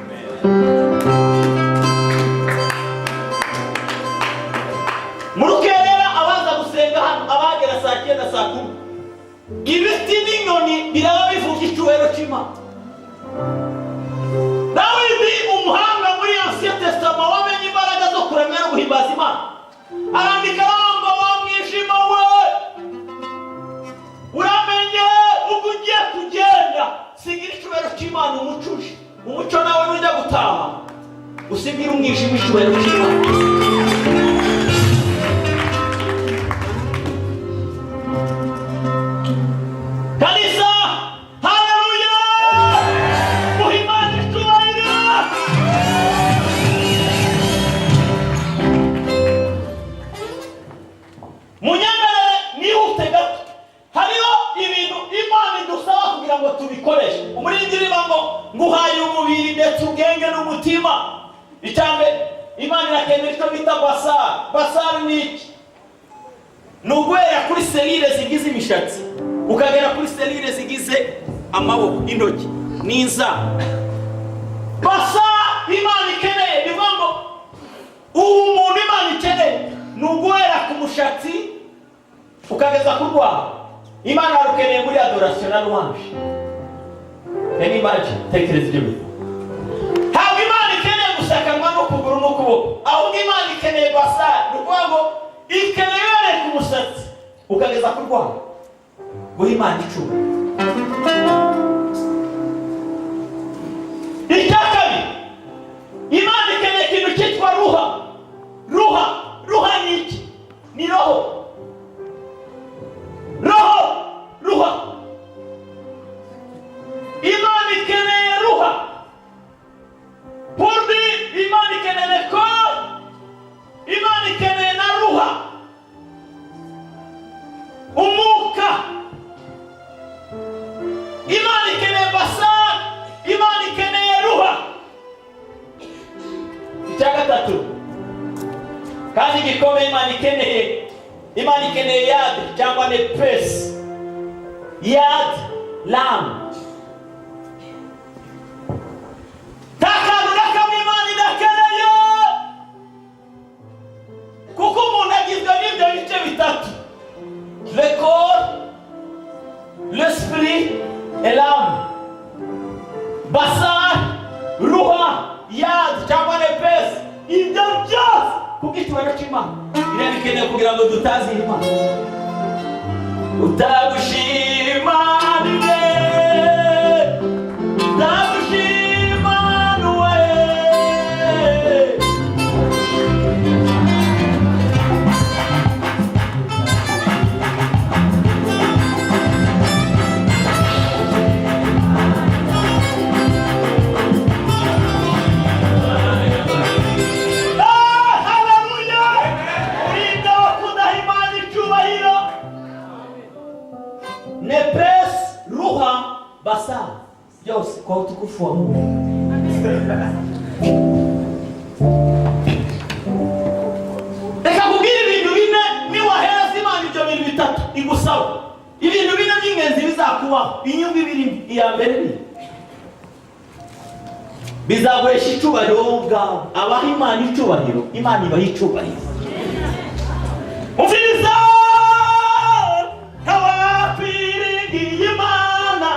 Mu rukerera abaza gusenga hano, abagera saa 9, saa 10, ibiti n'inyoni biraba bivuga icyubahiro cy'Imana. Dawidi, umuhanga muri Ancien Testament, wamenye imbaraga zo kuramya no guhimbaza Imana, arandika ngo: "Wa mwijima we, uramenye ubwo ugiye kugenda, sigira icyubahiro cy'Imana umucuje umuco. Nawe nujya gutaha, usigira umwijima icyubahiro cy'Imana." Kanisa, haleluya! Muha Imana icyubahiro. Munyemerere nihute gato. Hariho ibintu Imana idusaba kugira ngo tubikoreshe. Umuririmbyi uririmba ngo: "Nguhaye umubiri ndetse ubwenge n'umutima." Icyambere, Imana irakenera icyo bita basari. Basari ni iki? Ni uguhera kuri cellule zigize imishatsi ukagera kuri cellule zigize amaboko, intoki n'inzara. Basari Imana ikeneye ni ukuvuga ngo ubu muntu Imana ikeneye ni uguhera ku mushatsi ukageza ku rwara. Imana yarukeneye muri adoration na louange. Can you imagine? Tekereza ibyo bintu. Ntabwo Imana ikeneye gusa akanwa n'ukuguru n'ukuboko, ahubwo Imana ikeneye basari. Ni ukuvuga ngo ikeneye uhereye ku musatsi ukageza ku rwara guha Imana icyubahiro. Icya kabiri, Imana ikeneye ikintu cyitwa ruha. Ruha, ruha ni iki? Ni roho. Roho, ruha. Imana ikeneye ruha. Purdi, Imana ikeneye corps, Imana ikeneye na ruha, umwuka. Imana ikeneye basar, Imana ikeneye ruha. Icya gatatu kandi gikomeye Imana ikeneye, Imana ikeneye yad cyangwa nepesi, yad lam. Nta kantu na kamwe Imana idakeneye, kuko umuntu agizwe n'ibyo bice bitatu: le corps, l'esprit et l'âme. Basar, ruha, yad cyangwa nepesi, ibyo byose kubw'icyubahiro cy'Imana irabikeneye kugira ngo dutazire Imana. Utagushimaniwe, ndagushimanuwe. Ah, haleluya! Urinda wakudaha Imana icyubahiro. Nepes, ruha, basa, byose kwa utukufu wa Mungu. Reka kubwira ibintu bine: niwahereza Imana ibyo bintu bitatu igusaba, ibintu bine by'ingenzi bizakubaho, inyungu ibirimo. Iya mbere ni bizaguhesha icyubahiro wowe ubwawe. Abaha Imana icyubahiro, Imana ibaha icyubahiro. Umviriza, abakwiringiye Imana.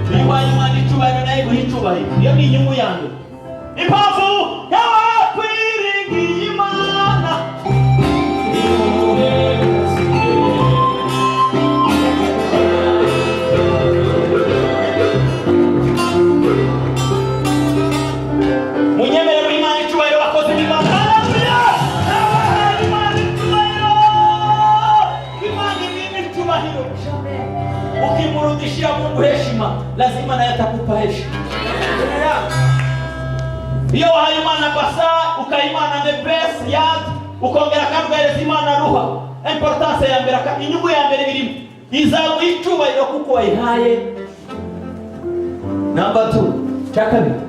Niba Imana icyubahiro, nayo iguha icyubahiro. Iyo ni inyungu ya mbere. Impamvu y'abakwiringiye Imana. Munyemere muri Imana icyubahiro, bakozi b'Imana. Haleluya! Abahaye Imana icyubahiro, Imana imwima icyubahiro. Ukimrudishia Mungu heshima, lazima naye atakupa heshima. Iyo wahaye Imana basa, ukaha Imana nepes, yad, ukongera kandi ugahereza Imana ruha, importance ya mbere, inyungu ya mbere birimo, izaguha icyubahiro kuko wayihaye. Number two, cya kabiri.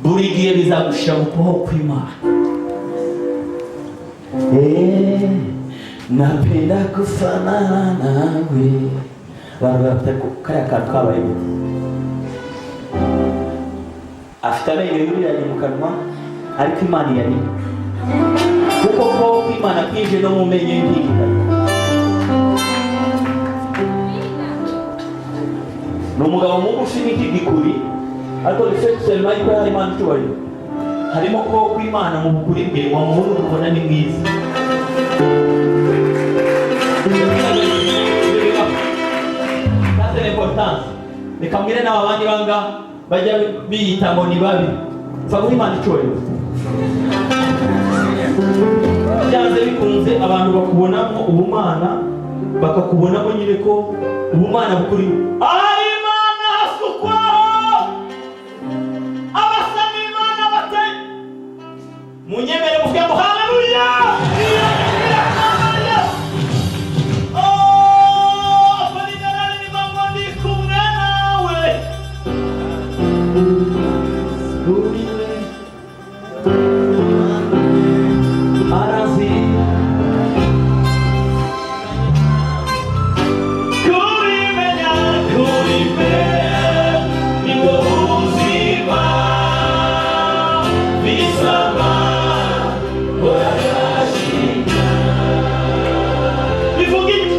Buri gihe bizagushira mu kuboko kw'Imana. Napenda kufanana nawe. Abantu bafite kariya kantu kabaye gute? Afite amenyo yuriranye mu kanwa, ariko Imana iyarimo, kuko ko Imana kwinjiye no mu menyo y'impinga. Ni umugabo mugufi n'ikigikuri, ariko le fait seulement yuko hari Imana icyubahiro, harimo ko kw'Imana mu bukuri bwe, wamubona ukabona ni mwiza. Ça, c'est l'importance. Reka mbwire n'aba bandi banga bajya biyita ngo ni babi, pfa guha Imana icyubahiro. Byanze bikunze abantu bakubonamo ubumana, bakakubonamo nyine ko ubumana bukurimo. Ahari Imana hasukwaho abasa n'Imana bate. Munyemere muvuge ngo haleluya. Oh, ngo ndi kumwe nawe. Uriwe arazi kurimenya, kurimenya nibwo buzima bisaba urashima. Bivuga iki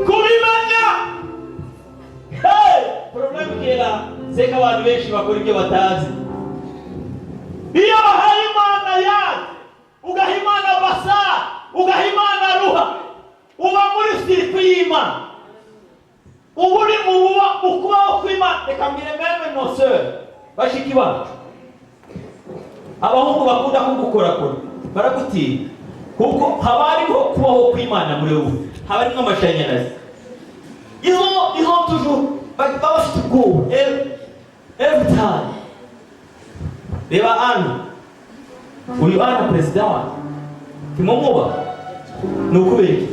kubimenya? Hey! Problème qui est là, c'est ko abantu benshi bakora ibyo batazi. Iyo bahaye Imana yaje, ugaha Imana basa, ugaha Imana ruha, uba muri circuit y'Imana, uba uri mu buba mu kubaho kw'Imana. Reka mbwire même nos sœurs, bashiki bacu, abahungu bakunda kugukorakora baragutinya, kuko haba hariho kubaho kw'Imana muri wowe, haba harimo amashanyarazi. Ils ont toujours baba bafite ubwoba every time. Reba Ana, uyu Ana perezida wacu ntimumuba, ni ukubera iki?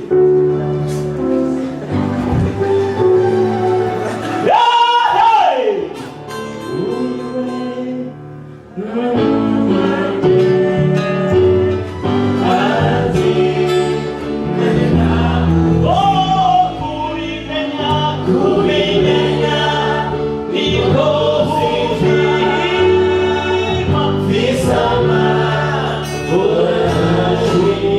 Hey! Oh, kubimenya, kubimenya, niko buzima bisaba urashima.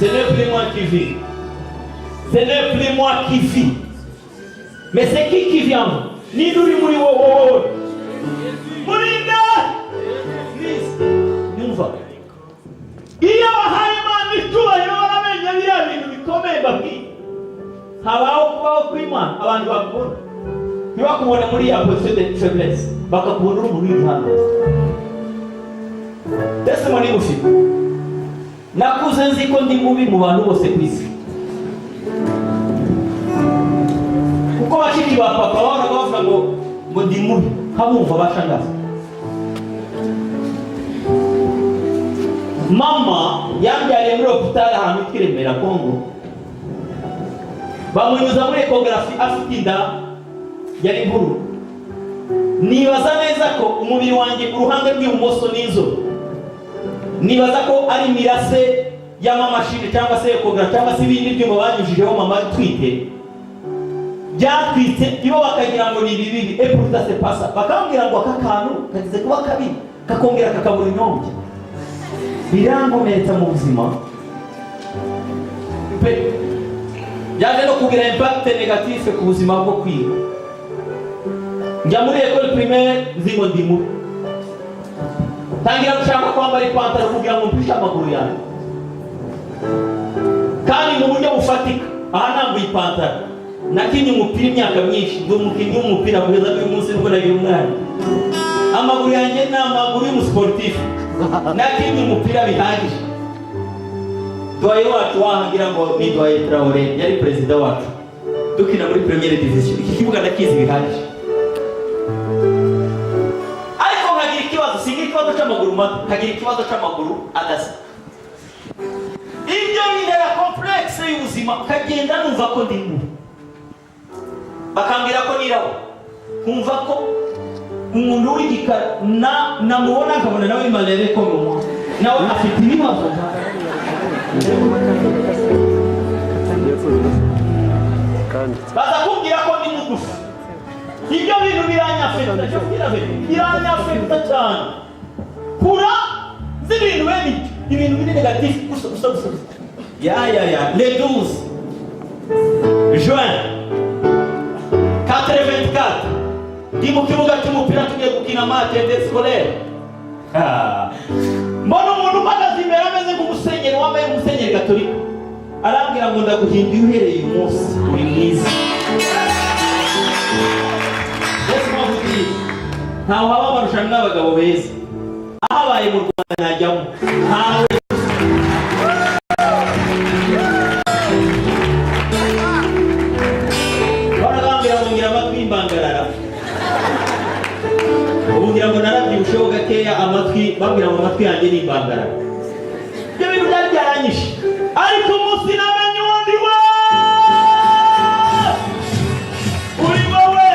Ce n'est plus moi qui vis. Ce n'est plus moi qui vis. Mais c'est qui vit en vous? Ni uri muri wowe. Muri nde? Please, nyumva. Iyo bahaye Imana icyubahiro, baramenya biriya bintu bikomeye mbabwiye. Habaho kubaho kw'Imana, abantu bakubona. Ntibakubone muri ya position de faiblesse, bakakubona uri umuntu w'igihangange. Testimony ngufi. Nakuze nzi ko ndi mubi mu bantu bose ku isi, kuko bashiki ba papa bahoraga bavuga ngo ndi mubi, nkabumva bashangaza. Mama yambyariye muri hopitali ahantu hitwa i Remera, Congo, bamunyuza muri échographie afite inda yari nkuru. Nibaza neza ko umubiri wanjye uruhande rw'ibumoso n'inzobe, nibaza ko ari imirase y'amamashini cyangwa se échographie cyangwa se ibindi byuma banyujijeho mama atwite, byatwitse ibo bakagira ngo ni ibibi. Et pourtant c'est pas ça. Bakambwira ngo aka kantu kageze kuba kabi, kakongera kakabura inyombya, birankomeretsa mu buzima pe. Byaje no kugira impact négatif ku buzima bwo kwiga. Njya muri école primaire nzi ngo ndi mubi, tangira gushaka kwambara ipantaro kugira ngo mpishe amaguru yanjye, kandi mu buryo bufatika. Aha nambaye ipantaro, nakinnye umupira imyaka myinshi, ndi umukinnyi w'umupira kugeza n'uyu munsi nubwo nagira umwana. Amaguru yanjye ni amaguru y'umusiporutifu, nakinnye umupira bihagije. Doyen wacu wahangira ngo ni doyen Traoré, yari perezida wacu dukina muri première division. Iki kibuga ndakizi bihagije, ariko nkagira ikibazo, singira ikibazo cy'amaguru mato, nkagira ikibazo cy'amaguru adasa. Ibyo bintera complexe y'ubuzima, ukagenda numva ko ndi mubi, bakambwira ko nirabura. Nkumva ko umuntu w'igikara na namubona nkabona nawe malere comme moi, nawe afite ibibazo. Baza kumbwira ko ndi mugufi. Ibyo bintu biranyafekita, cyo kugira biranyafekita cyane. Kura z'ibintu bene ibyo, ibintu biri négatif gusa gusa gusa. Ya ya ya, le 12 juin 84, ndi mu kibuga cy'umupira, tugiye gukina match scolaire. Mbona umuntu uhagaze imbere ameze nk'umusenyeri, wambaye umusenyeri gatolika, arambwira ngo: "Ndaguhinduye, uhereye uyu munsi uri mwiza." Yesu mwavugiye, ntawe haba amarushanwa y'abagabo beza. Ahabaye mu Rwanda najyamo, ntawe. Barabambwira ngo ngira amatwi y'imbangarara. Ubu ngira ngo narabyibusheho gakeya amatwi, bambwira ngo amatwi yanjye ni imbangarara. Ibyo bintu byari byaranyishe, ariko umunsi namenye uwo ndi we, uri wowe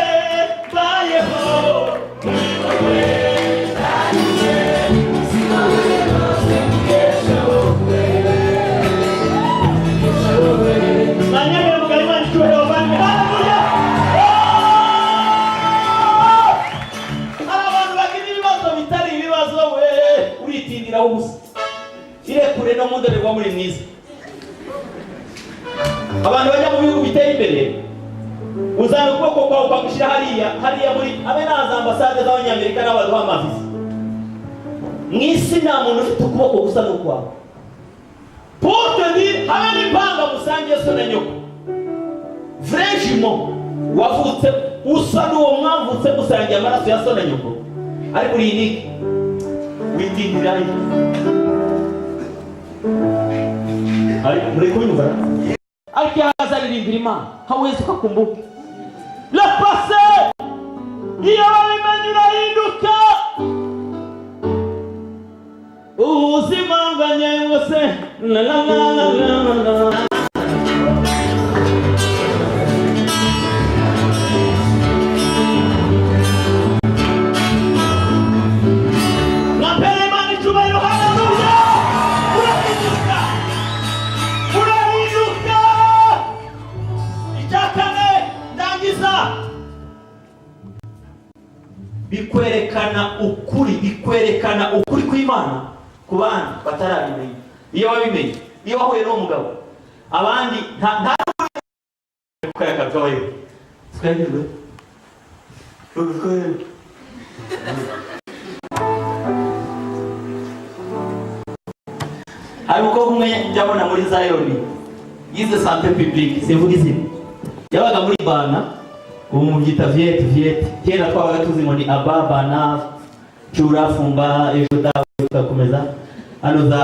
mbayeho, uri wowe. Mwanyemere mugari Imana icyubahiro, bavandimwe. Haleluya! Hari abantu bagira ibibazo bitari ibibazo. We uritindiraho ubusa, irekure no mu ndorerwamo uri mwiza. Abantu bajya mu bihugu biteye imbere, uzana ukuboko kwawe ukagushyira hariya hariya muri abe na za ambasade z'Abanyamerika n'abaduha amaviza. Mu isi nta muntu ufite ukuboko gusa n'ukwawe. Pour te dire, habe n'impanga musangiye, so na nyoko, vrai jumeau wavutse usa n'uwo mwavutse musangiye amaraso ya so na nyoko, ariko uri unique. Witindira ariko muri kunyumva, ariko iyo ahaza aririmbira Imana, hawezi ukakumbuka le passé. Iyo wabimenye urahinduka. Ubuzima bwanjye bwose, la la la la la la. Mwapere Imana icyubahiro, haleluya! Urahinduka, urahinduka. Icya kane ndangiza, bikwerekana ukuri, bikwerekana ukuri kw'Imana ku bandi batarabimenya. Iyo wabimenye, iyo wahuye n'uwo mugabo, abandi nta kaya kabayo twagirwe. Hari umukobwa umwe njyabona muri Zayoni, yize santé publique, simvuga izina, yabaga muri bana, ubu mubyita viete viete. Kera twabaga tuzi ngo ni aba bana cura fumba ejo dawe, tugakomeza hano za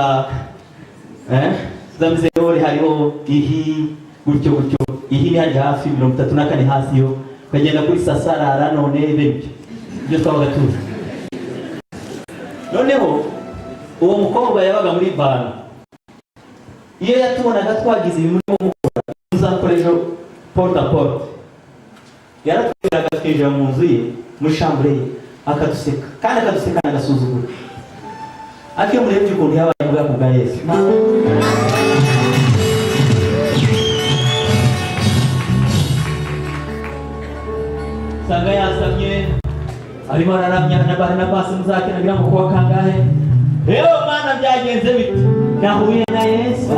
Miserere, hariho ihi gutyo gutyo. Ihi ni hajya hafi 34 hasi yo ukagenda kuri Sasarara. None bene ibyo twabaga tuzi. Noneho uwo mukobwa yabaga muri bana. Iyo yatubonaga twagize ibintu urimo gukora, uzakora ejo porte à porte, yaratwiraga twinjira mu nzu ye, muri chambre ye, akaduseka, kandi akadusekana agasuzuguro. Ariko iyo murebye ukuntu yabaye mu bwako bwa Yesu, usanga yasamye, arimo araramya na Barinabasi muzakina ngo kuwa kangahe? Rero Mana, byagenze bite? Nahuye na Yesu.